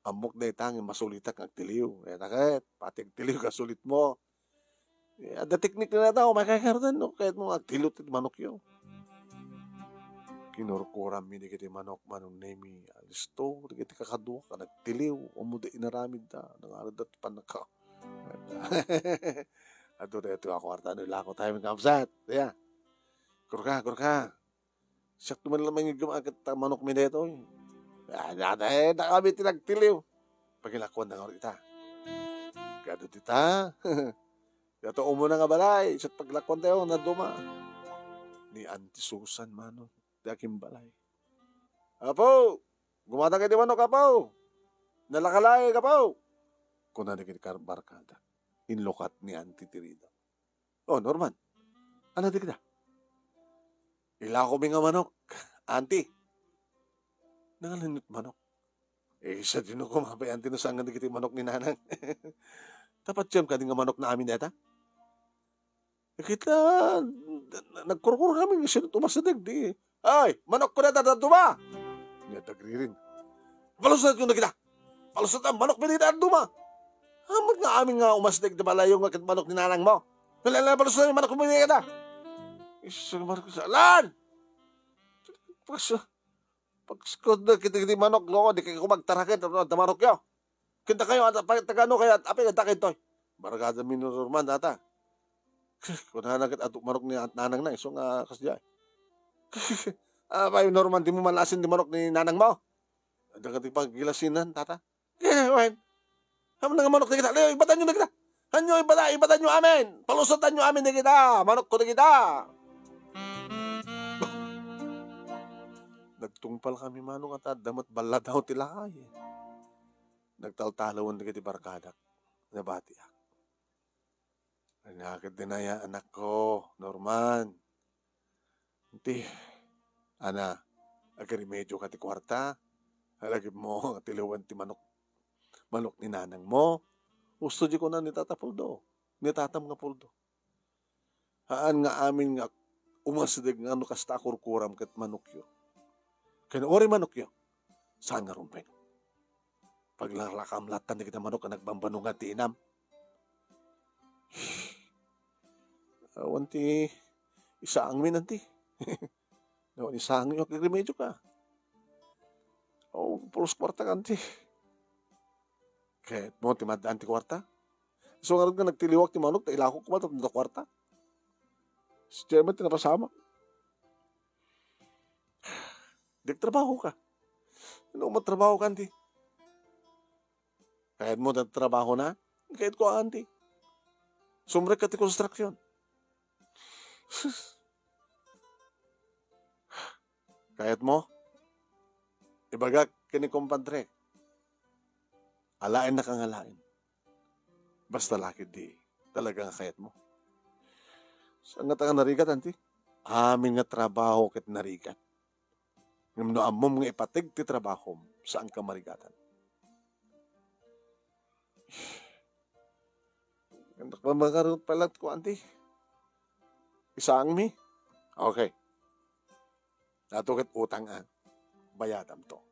Ammok dayta nga masulitak nga agtiliw. Kayat, pati agtiliw kasulitmo. Eh, adda teknik na tao, may kakarudan, no? Kayatmo nga agtiliw ti manokyo. Kinurkuram mi dagiti manok, Manong Nemi. Alisto, dagiti kakadua, ka nagtiliw, ammo da inaramid da, nangarad da ti panaka. Adu daytoy a kuarta, no, ilako tayo, mga kabsat. Ya. Kurka, kurka. Siak man lang mangigum aket ta manok mi daytoy. Ah, dada, eh, nakami ti nagtiliw. Pagilakuan na nga ita. Kadu ti ta. Daytoy umuna nga balay, isu ti paglakuan tayo, naduma. Ni Auntie Susan, manong, ti agimbalay. "Apo, gumatang iti manok, Apo. Nalakalay, Apo." Kuna dagiti kar-, barkada. Inlukat ni Auntie Tirida. "Oh, Norman, ano dagita?" "Ilako mi nga manok, Auntie." "Nangalan met manok?" "Eh, sa dino ko mapay, Auntie, no saan nga dagiti manok ni Nanang?" "Tapatiem kadi nga manok na amin dayta?" "Kita, nagkurkur kami, sino tumasideg di, 'Ay, manok ko dayta, dadduma!' Nia dagririn. Palusot ko na kita. Palusot ang manok mi dayta, dadduma. Amat nga amin nga umasideg di balayo nga ket manok ni Nanangmo. Nalala, palusot ang manok mi dayta." Isu, manok sa lan! Pasu-, pagskod na kita, kita manok, no? Di kayo magtaraket, ano, ang manok nyo. Kita kayo, at, pa-, taga ano kayo, at, apay, at, toy. Barkada mi ni Norman, data. Kunana ket adu manok ni Aunt Nanang na, isu nga kas diay. "Apay, Norman, di mo malasin di manok ni Nanang mo?" Adda ket ti pagilasinan, tata. "Eh, wen. Haman nga manok dagita. Layo, ibatanyo dagita. Hanyo, ibata, ibatanyo amin. Palusotanyo amin dagita. Manok ko dagita." Nagtungpal kami, manong, at adda met balladaw ti lakay. Nagtaltalawen dagiti barkadak. Nabatiak. Ania ket dinaya, anakko, Norman. Ti, ana, agrimedyo ka ti kuarta, alagipmo nga tiliwen ti manok, manok ni nanangmo. Usto di kuna ni Tata Puldo, ni Tatam nga Puldo. Haan nga amin nga umasideg nga no kasta a kurkuram ket manokyo. Ken uray manokyo, saan nga rumbeng. Paglaklakam latta dagiti manok a nagbambanongan ti inam. Awan ti isaangmi, anti. Awan isaangyo, agremedioka. O, pulos kuarta, anti. Ket mo ti maddaan ti kuarta? Isu ngarud nga nagtiliwak ti manok, ta ilakok koma tapno adda kuarta. Sadiay met ti napasamak. Di agtrabaho ka. Ano, matrabaho ka, anti? Kayatmo ti trabahona? Kayatko, anti. Sumrek ka ti construction. Kayatmo? Ibagak ken ni kumpadre. Alaennaka nga alaen. Basta la ketdi talaga nga kayatmo. Saan ngata nga narigat, anti? Amin nga trabaho ket narigat. Ngem no ammom nga ipateg ti trabahom, saanka marigatan. Annak, mamangarot pay laeng ko, anti. Isaangmi? Okay. Ato ket utang, a. Bayadamto.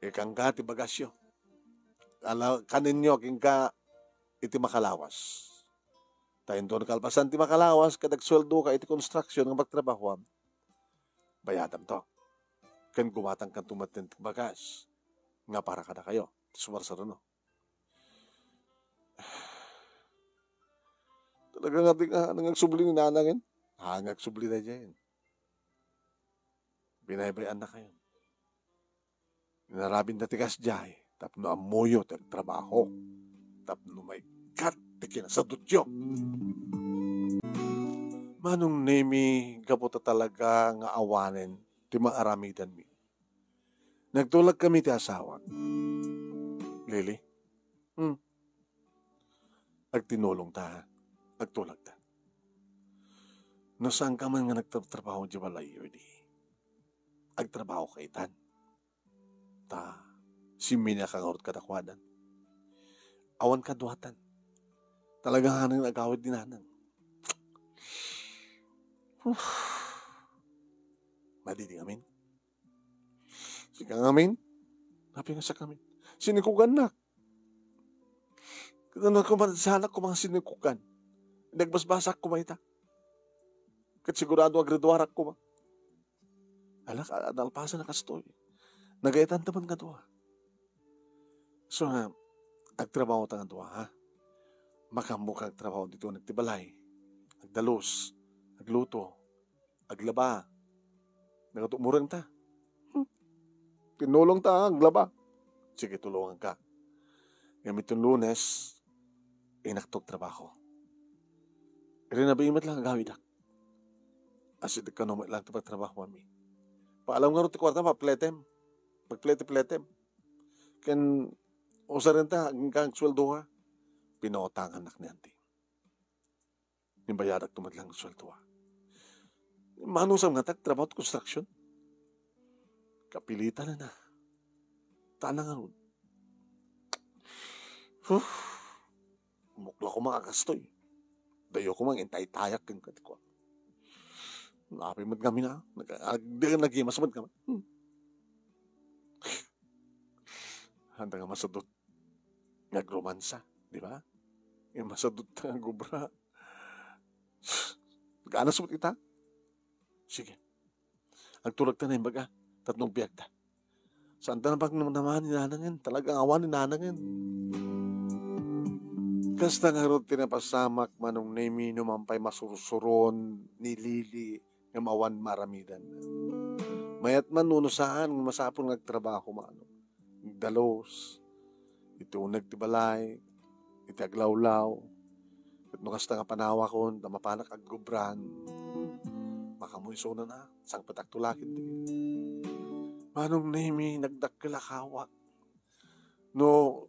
Ikangka ti bagasyo. Ala, kanenyo, agingka iti makalawas. Ta inton kalpasan ti makalawas, ket agsueldoka iti construction nga pagtrabahoam, bayadamto. Ken gumatangkanto met ti bagas nga para kadakayo. Ti sumarsaruno. Talaga nga di nga, nga agsubli ni nanangen. Ah, nga agsubli daydiay. Binaybay-annakayon. Inarabinda ti kasdiay tapno ammoyo ti agtrabaho, tapno maikkat ti kinasadutyo. Manong Nemi, gapu ta talaga nga awanen ti maaramidanmi, nagtulagkami ti asawak. Lily? Hmm. Agtinulongta, agtulagta. No saanka man nga nagtratrabaho idiay balayyo idi, agtrabahoka itan. Ta simminaka ngarud kadakuada. Awan kaduatan. Talaga nga nang agawid ni nanang. Uf. Madi di ngamin. Sika ngamin? Apay nga sika ngamin? Sinikugannak. Ket no koma, saanak koma nga sinikugan. Nagbasbasak koma ita. Ket sigurado agriduarak koma. Ala, ka-, nalpasan a kastoy. Nagayatan ta man nga dua. So, ha, agtrabaho ta nga dua, ha? Makaammo ka agtrabaho ditoy uneg ti balay. Agdalus, agluto, aglaba. Nagatumoren ta. Hmm. Tinulong ta, aglaba. Sige, tulongan ka. Ngem iton Lunes, inakto agtrabaho. Rinabii met lang agawidak. Asideg kano met lang ti pagtrabahoami. Paalam ngarud ti kuarta, mapletem. Pagplete-pletem. Ken usaren ta, agingka agsueldo nga. Pinutangannak ni anti. Imbayadakto met lang sueldo, a. Manusam nga ti agtrabaho ti construction. Kapilitan na. Tana ngarud. Huh. Mukla koma a kastoy. Dayo koma nga intaytayak ken kadi ko. Apay met ngamin a. Nag-, ag-, nagimas met ngamin. Hmm. Handa nga masadut nga agromansa, di ba? Nga masadut nga agobra. Ganas met ita? Sige. Agtulagta na imbaga, tapno agbiagta. Saan ta nabagnaman ni nanangen, talagang awan ni nanangen. Kasta ngarud ti napasamak, Manong Nemi, no man pay masursuron ni Lily nga awan maaramidan. Mayat man wenno saan nga masapul nga agtrabaho, Manong. Agdalus, iti uneg ti balay, iti aglawlaw. Ket no kasta nga panawakon, ta mapanak aggubran, makaammo isunan a, sangpetakto la ketdi. Manong Nemi, nagdakkel a kawak. No,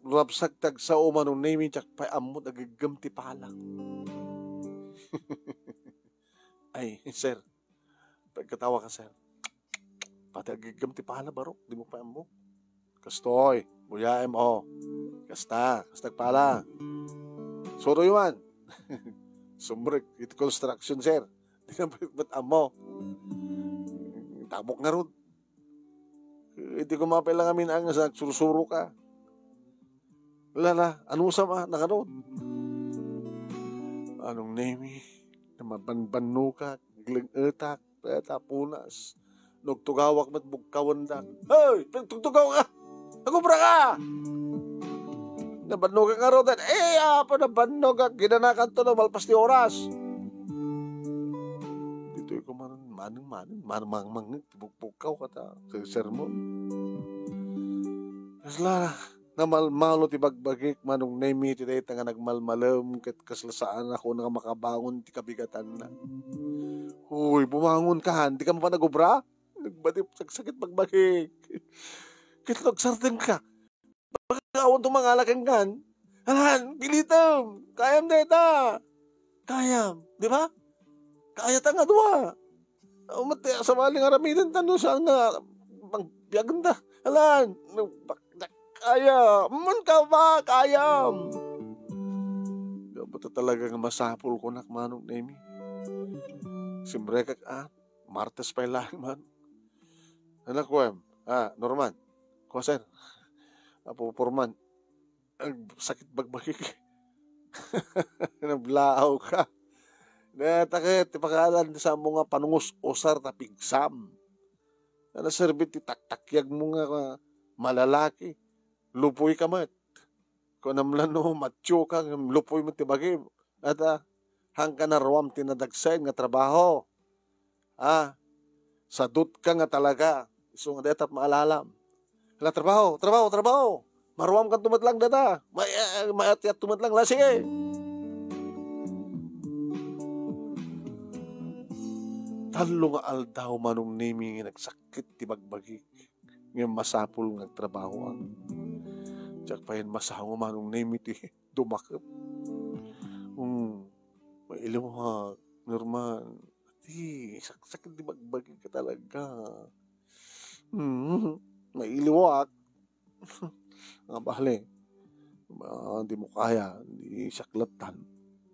no rabsak ti agsao, Manong Nemi, diak pay ammo ti agiggem ti pala. Ay, sir. Pagkatawa ka, sir. Pati agiggem ti pala, barok, dimo pay ammo. Kastoy, buyaem, o. Kasta, kasta agpala. Suroyo man. Sumrek iti construction, sir. Di na met ammo. Tabok ngarud. Idi koma pay lang amin nga agsursuro ka. Lala, anusam a, nakanon? Manong Nemi, mabanbanno ka, aglengetak, peta, punas. Nagtugawak met bugkawendak. Hoy! Pinagtugtugaw ka! Agubra ka! Nabannogak ngarud. Eh, apo, nabannogak. Ginanakanto no malpas ti oras. Ditoy ko man, maneng, maneng, maneng, mangmangngeg ti bukbukkaw kata, sermon. Kasla, namalmalo ti bagbagik, Manong Nemi, ti dayta nga nagmalmalem, ket kasla saan ako nga makabangon ti kabigatanna. Huy, bumangon ka, han, di ka mapan nagobra? Nagbatip, sagsakit bagbagik. Ket no agsardengka, baka awan tumangala kenkan. Alan, pilitem. Kayam dayta. Kayam, di ba? Kayata nga dua. Umat, sabali nga aramiden ta no saan nga pagbiagen ta. Alan, no, bak-, kaya. Man ka ba? Kayam. Dapat talaga nga masapul ko, nak, Manong Nemi. Simrekak, ah, Martes pay laeng man. Anak ko, em. Ah, Norman. Ko, sir. Apo Forman. Agsakit bagbagik. Nablaaw ka. Dayta ket ti pakalan ti samo nga panungus-usar ta pigsam. Naserbi ti taktakyag mo nga malalaki. Lupoy ka met. Kunam la no, matyo ka, ngem lupoy met ti bagim. Ata, hanka naruam ti nadagsen nga trabaho. Ah, sadut ka nga talaga. Isu nga dayta maalalam. Hala, trabaho, trabaho, trabaho. Maruam kanto met lang dayta. May, eh, mayat-yat met lang. La, sige. Tallo nga aldaw, Manong Nemi, nga nagsakit ti bagbagik. Ngem masapul nga agtrabahoak. Diak pay masango, Manong Nemi, ti dumakem. Hmm, mailiwak, Norman. Ti, saksakit ti bagbagik talaga. Hmm, mailiwak. Nga bale, ah, di mo kaya, di siak lattan.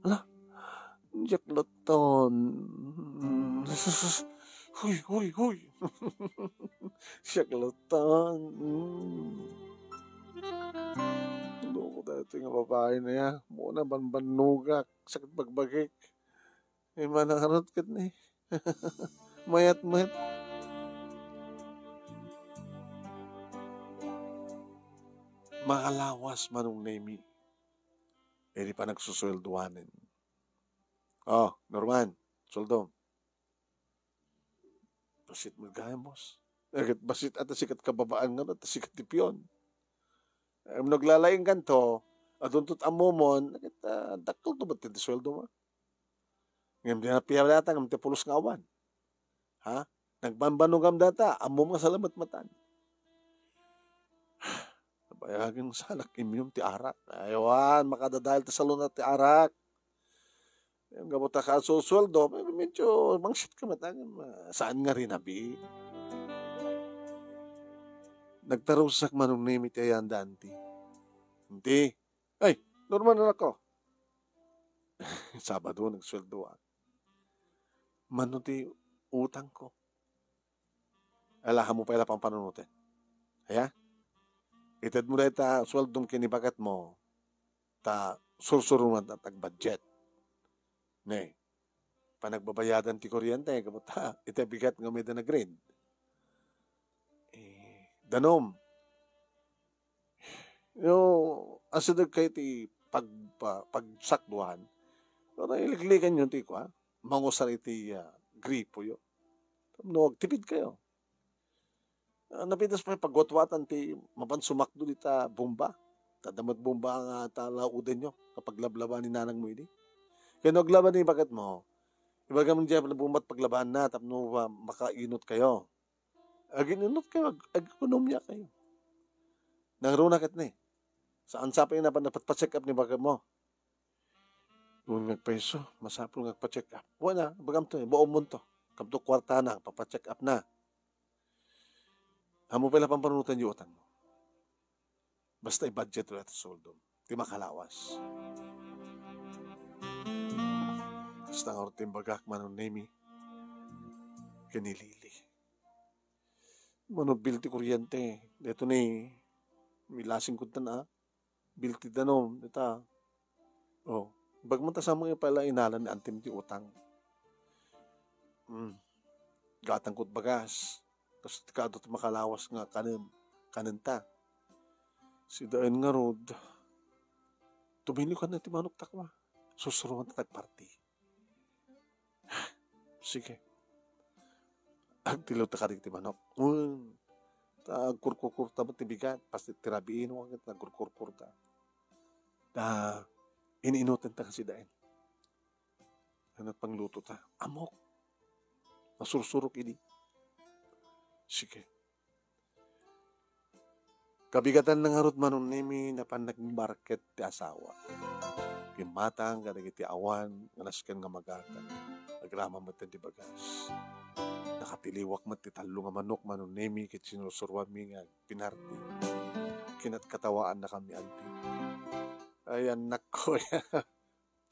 Ala, siak lattan. Huy, huy, huy. Siak lattan. Mm. Loko daytoy nga babae na ya. Muna banbannogak. Sakit bagbagik. Eh, manangarot ket ni. Mayat met. Makalawas, Manong Nemi. Idi panagsusueldoanen. Oh, Norman, sueldo. Basit met gayam, boss. Eh, ket basit ata sikat kababaan nga, ata sikat ti pion. Eh, no aglalaing kanto, adunto ti ammomon, ket, ah, dakkel to met ti sueldo mo. Ngem di na piyadata, ngem ti pulos nga awan. Ha? Nagbanbanogam data, ammom nga salamet matan. Nabayagen sanak imminum ti arak. Aywan, makadadael ti saluna ti arak. Ngem gapu ta kasusueldo, medyo mangsit ka met, ah, saan nga rinabi. Nagtarusak, Manong Nemi, ti ayan da, anti. Anti, ay, Norman, anakko. Sabado, nagsueldo, ah. Mano ti utangko? Ala, ammom pay la pampanunoten. Aya? Itedmo dayta sueldom ken ibagatmo, ta sursuroman ta agbudget. Ne, panagbabayadan ti kuryente, gapu ta iti bigat nga umay da nag-rent. Eh, danum. Yo, asideg kayo ti pag-, pa-, pagsakduan. Pero iligligannyo ti kua, mangusar iti, ah, gripoyo. No, agtipid kayo. Ah, napitas pay pagwatwatan ti mapan sumakdo dita bomba. Ta adda met bomba nga ta laudenyo, kapag lablaba ni nanangmo idi. Kaya no aglaba ni ibagatmo, ibagam diay bomba ti paglabanna tapno, ah, makainot kayo. Aginunot kayo, ag-, ag-ekonomia kayo. Nangruna ket ni, saan sa pay nga napatpa-check up ni ibagam mo? Wen nga agpaiso, masapul nga agpa-check up. Wen a, ibagam to, eh, buom mo to. Kamto kuartana, papa-check up na. Ammom pay la pampanunoten ti utangmo. Basta i-budget mo dayta sueldom. Ti makalawas. Basta nga ti imbagak, Manong Nemi, ken ni Lily. Mano bill ti kuryente. Daytoy ni, milasing ko tan, ah. Bill ti danum, dita. Oh, bagman ta sa mga pala inalan ni antim ti utang. Hmm. Gatang ko't bagas. Kas ti kado ti makalawas nga kanem, kanenta. Sidaen ngarud, Tumiliw kan ti manok ta kua. Susuroan ta agparti. Sige. Agtiliw ta kadi ti manok. Hmm. Ta agkurkurkur ta met ti bigat. Pasti ti rabiin, wa ket agkurkurkur ta. Ta ininutan ta kasi daen. Ano pangluto ta? Amok. Nasursurok idi. Sige. Kabigatan na ngarud, Manong Nemi, napan nagbarket ti asawa. Kimmatang kadagiti awan nga nasken nga magatang. Agraman met ti bagas. Nakatiliwak met ti tallo nga manok, Manong Nemi, ket sinursuroanmi nga agpinarti. Kinatkawaannakami, anti. Ay, annakko.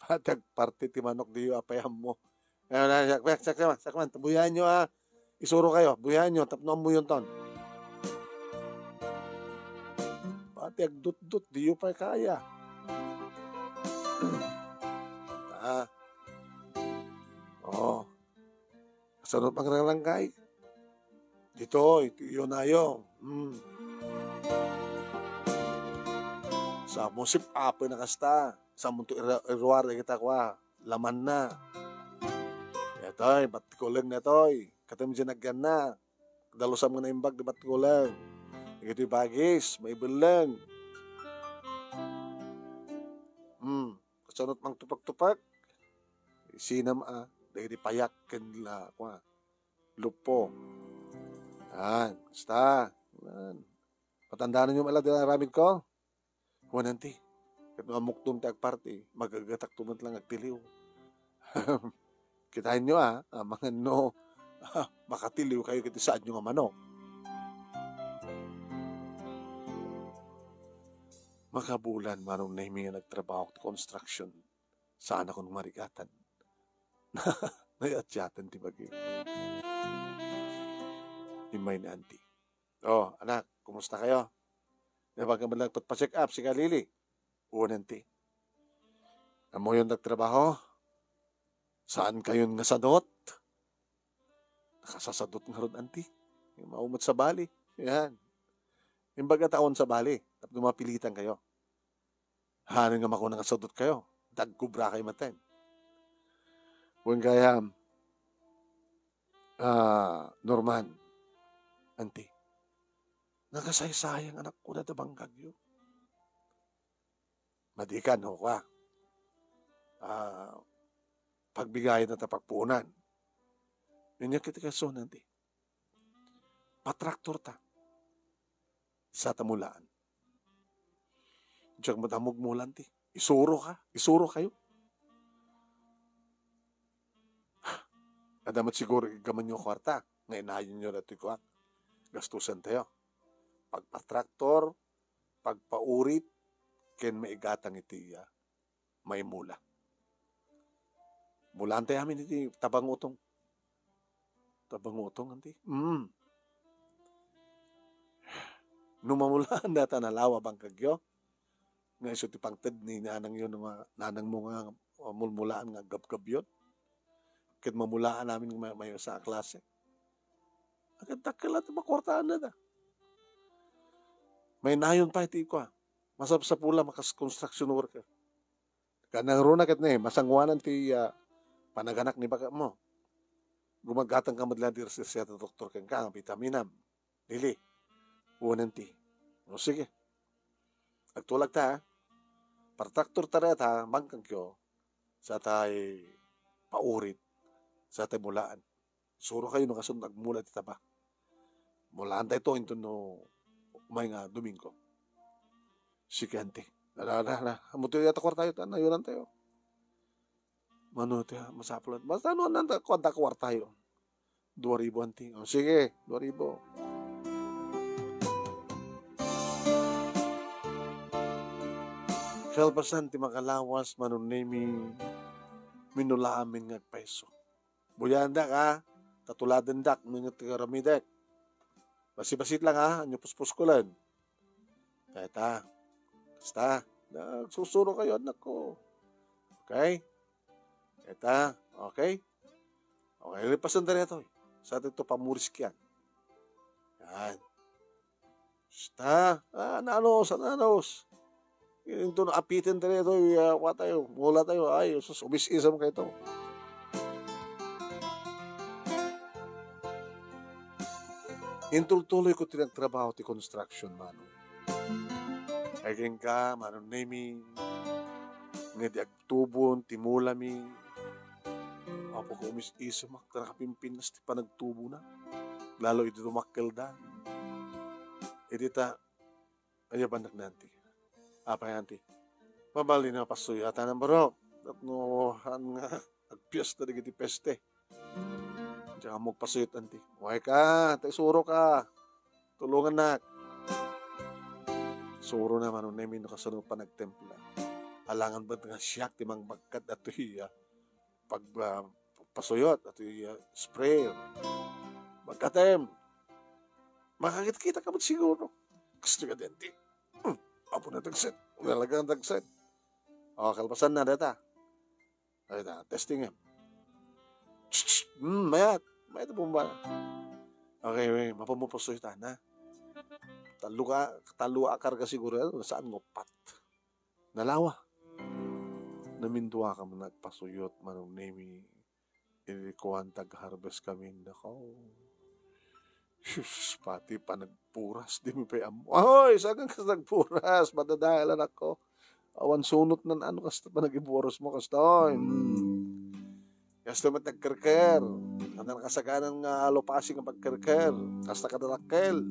Pati agparti ti manok diyo, apay ammo. Ayan na, sakman, sakman, sakman. Buyaenyo, ah. Isurokayo, buyaenyo, tapno ammuyonton. Pati agdutdut, diyo pay kaya. Ah. Oh. Kasano pangrarangkay? Ditoy, ti iyonayo. Hmm. Sa musip, apo na kasta. Sa munto ira-, iruar, kita kua. Laman na. Detoy, batkuleng detoy. Katem di nagyan na. Dalusam nga naimbag di batkuleng. Dagitoy bagis, maibelleng. Hmm. Kasano ti mangtupak-tupak? Sinam a, dagiti payak ken la, kua, luppo. Yan, basta. Yan. Patandaanyo met la ti aramid ko? Wen, anti. Ket no ammokto ti agparti, magagatak to met lang agtiliw. Kitaenyo, ah, amangan no, ah, makatiliw kayo ket saanyo nga manok. Makabulan, Manong Nemi, nga nagtrabaho ti construction. Saan akon marigatan. Nayatyatan ti bagi. Immay ni Auntie. "Oh, anak, kumusta kayo? Nabaga man lang pa-check up, sika, Lily?" "Oo, Auntie." "Ammoyon nagtrabaho? Saan kayon nga sadot?" "Nakasasadot ngarud, Auntie. Maumat sa bali." Yan. Imbaga taon sa bali. Tapno mapilitan kayo. Hanen nga makuna nga sadot kayo. Dagkubra kayo maten. Wen gayam, ah, Norman, Auntie, nagasaysayang anak ko na da bangkagyo. Madikan, ho, kwa. Ah, pagbigayan na ta pagpuunan. Inya kiti kaso, Auntie. Patraktor ta. Sa ta mulaan. Diak madamog mulan ti. Isuro ka. Isuro kayo. Adamat siguro igaman nyo kwarta. Nga inayon nyo dati kuak. Gastusan tayo. Pagpatraktor, pagpaurit, ken maigatang iti iya. Maimula. Mulaan tayo amin iti tabang utong. Tabang utong, anti? Mm. No mamulaan data nalawa bangkagyo, nga isu ti pangted ni nanang yun, nga nanang mo nga, uh, mulmulaan nga gabgab yun. Ket mamulaan amin nga may, may sa klase. Agad dakkel ti makwartaan na da. May nayon pa iti ikwa. Masapsapula makas construction worker. Kanangruna ket ne, masanguanan ti, ah, panaganak ni baka mo. Gumagatang ka met la di reseta doktor kenka, bitaminam. Dili. Unan ti. O, sige. Agtulag ta, ha? Partraktor ta reta, bangkagyo. Sa tay paurit. Sa tay mulaan. Suro kayo no kasunod agmula ti taba. Mulaan tayo to, inton no umay nga Domingo. Sige, ante. Ala, ala, ala. Amo tayo yata kwartayo, ta, nayunan tayo. Mano ti, ah, masapul. Basta no, nanta, kuwan ta kwartayo. Dua ribu, ante. O, sige, dua ribu. Kalpasan ti makalawas, Manong Nemi, minula amin nga agpayso. Buyandak, ha? Tatuladendak, no nga ti aramidek. Basi-basit lang, ha? Anyo puspuskolen. Kaya ta. Basta. Nagsusuro kayo, anak ko. Okay? Kaya ta. Okay? Okay, lipasan tayo ito. Sa atin ito, pamuriskian. Yan. Basta. Ah, nanos, nanos. Inton apiten tayo ito, iya, kuha tayo, mula tayo, ay, sus, umis-isam kayo ito. Intultuloy ko ti nagtrabaho ti construction, Manong. Ay, kenka, Manong Nemi, nga di agtubon ti mulami. Apo ko, umis-isam, ta nakapimpintas ti panagtubona. Lalo iti dumakkelda. Iti ta, ayabannak na, anti. Apay, anti? Mabalin a pasuyatan, barok. Tapno, han nga, agpiesta dagiti peste. Diak ammo agpasuyot, anti. Umayka, ta isuroka. Tulongannak. Surona, Manong Nemi, no kasano panagtempla. Alangan met nga siak ti mangbagkat datoy, ah, pag, ah, pasuyot, datoy, ah, sprayer. Bagkatem. Makakitkitak met siguro. Kastoy kadi, anti. Hmm. Apo na dagset. Nalagang dagset. O, kalpasanna, dayta. Ay, na, testing, eh. Hmm, mayat. Mayat a bomba. Okay, okay. Mapamupusuyot, ha? Tallo ka, tallo a karga siguro, ano, saan mo pat? Nalawa. Namindua ka man nagpasuyot, Manong Nemi. Idi kuan, tag-harvest kami, nako. Sus, pati panagburas, di mi pay ammo. Ahoy, saan kas nagburas? Madadaelan ako. Awan sunot nan ano, kasta panagburas mo, kasta, oy. Hmm. Kasta met nagkerker. Ano nakasaganan nga lupasi nga pagkerker? Kasta kadadakkel.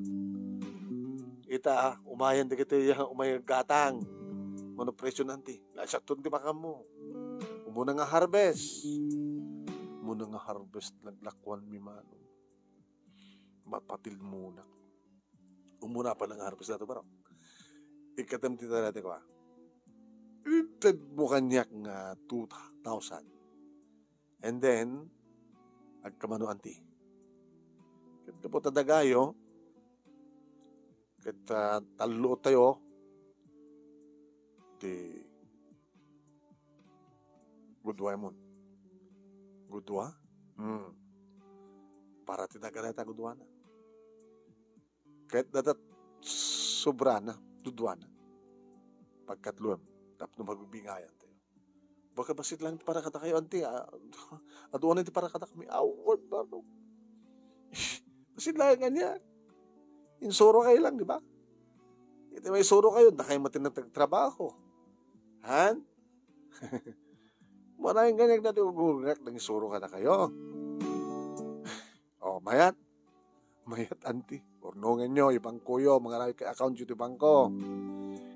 Ita, umayan dagiti, ah, umay gatang. Mano presyo nanti? Lasakton ti bakam mo. Umuna nga harvest. Umuna nga harvest, naglakuan mi, Manong. Mapatilmunak. Umuna pa lang harvest na to, baro. Ikatem ti tarete ko, ah. Ited mo kaniak nga two thousand. And then, agkamano, anti. Ket gapu ta dagayo, ket, ah, tallo tayo, ti gudua mon. Gudua? Hmm. Para ti daga dayta guduana. Ket dayta sobrana, duduana. Pagkatluem, tapno magbibingayan tayo. Baka bassit lang ti para kadakayo, anti, ah, adu unay ti para kadakami. Awan, baro. Bassit lang kaniak. Insuro kayo lang, di ba? Iti maisuro kayo, dakay met ti nagtrabaho. Han? Manayon kaniak dati ugurgak, nangisuro kadakayo. O, mayat. Mayat, anti. Urnongenyo, ibangkoyo, mangaray kay account yo ti bangko.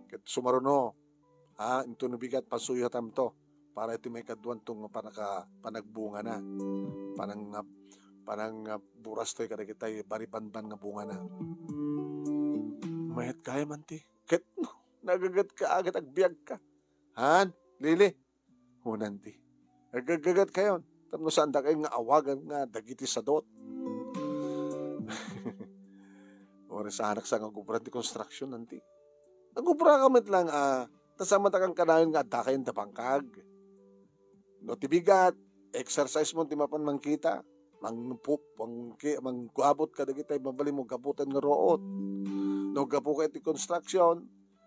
Ket sumaruno, ha, inton no bigat, pasuyotamto. Para iti maikaduanto nga panaka-, panagbungana. Panang-, panang-, buras toy kadagitay baribanban nga bungana. Mayat gayam, anti. Ket no, nagagat ka, agat agbiag ka. Han, Lili? Hunan ti. Agagagat kayon. Tapno saan dakay nga awagan nga dagiti sadot. Uri sa anak sa nga gubran ti construction, anti. Nagubra ka met lang, ah, ta saan man ta kankanayon nga adda kayon da bangkag. No ti bigat, exercise mo ti mapan mangkita. Mangpup-, mangki-, manggabut kadagitay mabalin mo gabutan nga ruot. No gapu ka iti construction,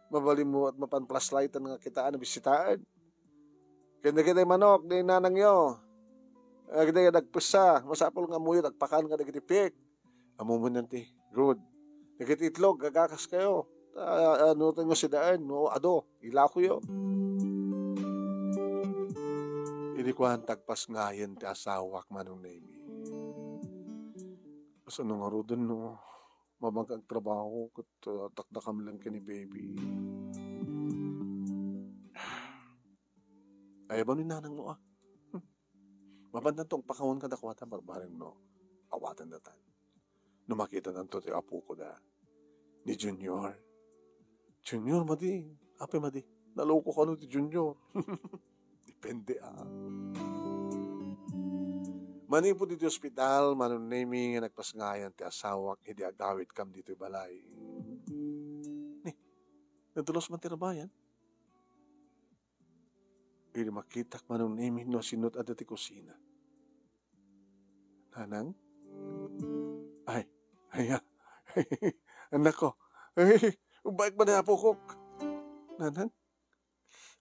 mabalin mo at mapan flashlightan nga kitaan a bisitaen. Ken dagiti manok, di nanangyo. Dagiti nagpessa, masapul nga ammoyo, agpakan nga dagiti piek. Ammom man ti, good. Dagiti itlog, gagakas kayo. Ah, ano tayo nga sidaen, no? Ado, ilakoyo. Idi kuan, tagpasngayen ti asawak, Manong Nemi. Kasano ngaruden, no? Mabang ka agtrabaho, ket, ah, dakdakam lang ken ni baby. Ay, ba ni nanang mo, ah? Hmm. Mapantan tong pakawan ka dakwata, barbareng no. Awatan datan. No makita nanto ti apo ko da. Ni Junior. Junior, madi. Apay madi. Naloko kano ti Junior. Depende, ah. Manipud iti ospital, Manong Nemi nga nagpasngayan ti asawak idi agawid kam ditoy balay. Ni, nadulos man ti rabayan. Idi makitak, Manong Nemi, no sino ti adda ti kusina. Nanang? Ay, ay, ah. Anak ko. Ay, ubaik man, apokok. Nanang?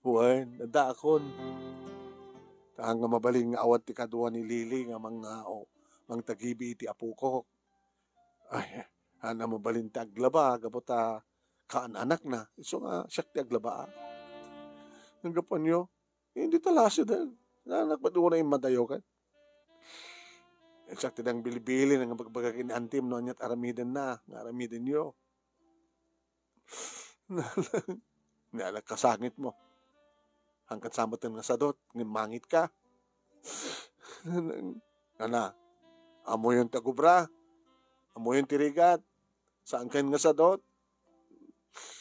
Wen, addaakon. Saan nga mabalin nga awan ti kadua ni Lily nga mangngao, mangtagibi iti apokok. Ay, saan a mabalin ti aglaba gapu ta kaan-anakna. Isu nga siak ti aglaba, a. Nanggapuanyo, eh, dita lasidek. Naanak met unay immadayo ket. Siak ti nangbilbilin nga bagbaga ken ni antim no aniat aramidenna, nga aramidenyo. Nalagkasangit mo. Hangkan sa metten nga sadut, ngem mangitka. Ana, ammoyon ti agubra, ammoyon ti rigat, saan kayon nga sadut?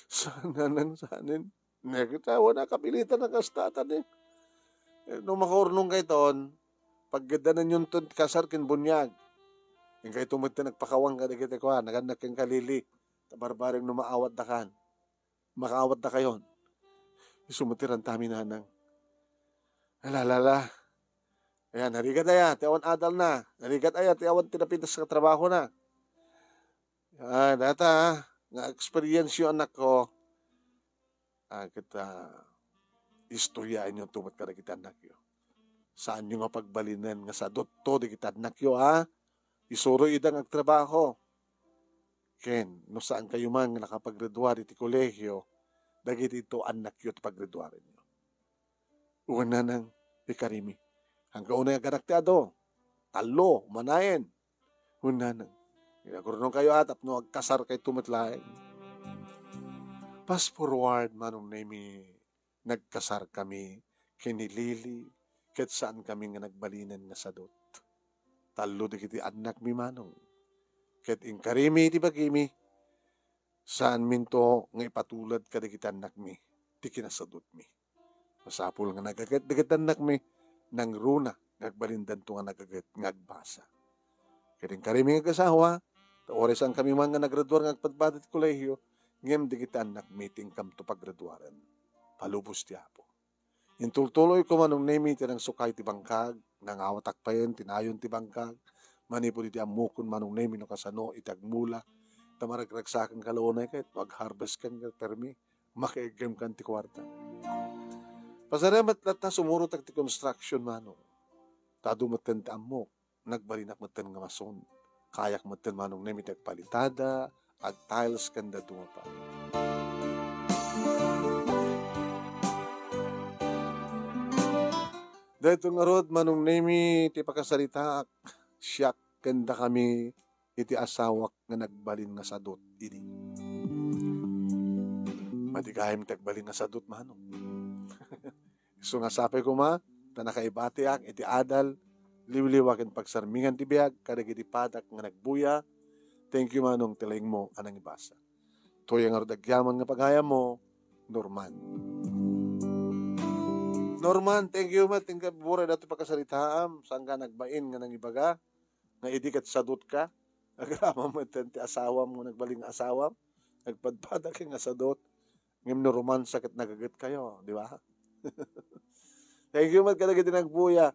Saan, nanang, saanen? Ne, kita, wala kapilitan na kasta, tani. Eh, no makaurnong kayton, paggaddananyon ton kasar ken buniag. Inkayto met ti nagpakawang kadagiti kua, nagannak ken ka Lily, ta barbareng no maawatdakan. Makaawatdakayon. Isu met ti rantami, nanang. Ala, ala, ala. Ayan, narigat aya, ti awan adalna. Narigat aya, ti awan ti napitas nga trabahona. Ah, data, ah, nga experience yo, anakko. Ah, ket, ah, istoryaenyo to met kadagiti annakyo. Saanyo nga pagbalinen nga sadutto dagiti annakyo, a? Isuroy ida nga agtrabaho. Ken, no saan kayo man nga nakapagraduar iti kolehio, dagiti ito annakyo ti pagraduarenyo. Wen, nanang, ikarimi. Hangga unay aganak ti adu. Tallo, manayen. Wen, nanang. Agurnong kayo, a, tapno agkasar kayto met laeng. Fast forward, Manong Nemi, nagkasar kami ken ni Lily, ket saan kami nga nagbalinen nga sadut. Tallo dagiti annakmi, Manong. Ket inkarimi iti bagimi, saanminto nga ipatulad kadagiti annakmi ti kinasadutmi. Masapul nga nagaget dagiti annakmi, nangruna nga agbalindanto nga nagaget nga agbasa. Ket inkarimi nga agasawa, ta uray saan kami man nga nagraduar nga agpadpada ti kolehio, ngem dagiti annakmi ti inkamto pagraduaren. Palubos ti Apo. Intultuloyko, Manong Nemi, ti nangsukay ti bangkag, nangawatak payen ti nayon ti bangkag, manipud iti ammokon, Manong Nemi, no kasano iti agmula, ta maragragsakan ka la unay ket no agharvest kan ket permi, makaiggem kan ti kuarta. Pasarem met latta sumurotak ti construction, Manong. Ta adu metten ti ammok, nagbalinak metten nga mason. Kayak metten, Manong Nemi, ti agpalitada, agtiles ken dadduma pay. Daytoy ngarud, Manong Nemi, ti pakasaritaak, siak ken dakami iti asawak nga nagbalin nga sadut idi. Madi gayam ti agbalin nga sadut, Manong. Isu nga sapay koma, ta nakaibatiak iti adal, liwliwa ken pagsarmingan ti biag kadagiti padak nga nagbuya. Thank you, Manong, ti laingmo a nangibasa. Toy ngarud agyaman nga pagayammo, Norman. Norman, thank you met, inka buray datoy pakasaritaam, saan ka nagbain nga nangibaga, nga idi ket sadut ka, agraman met ti asawam nga nagbalin nga asawam, nagpadpada ken nga sadut, ngem no romansa ket nagaget kayo, di ba? Thank you met kadagiti nagbuya.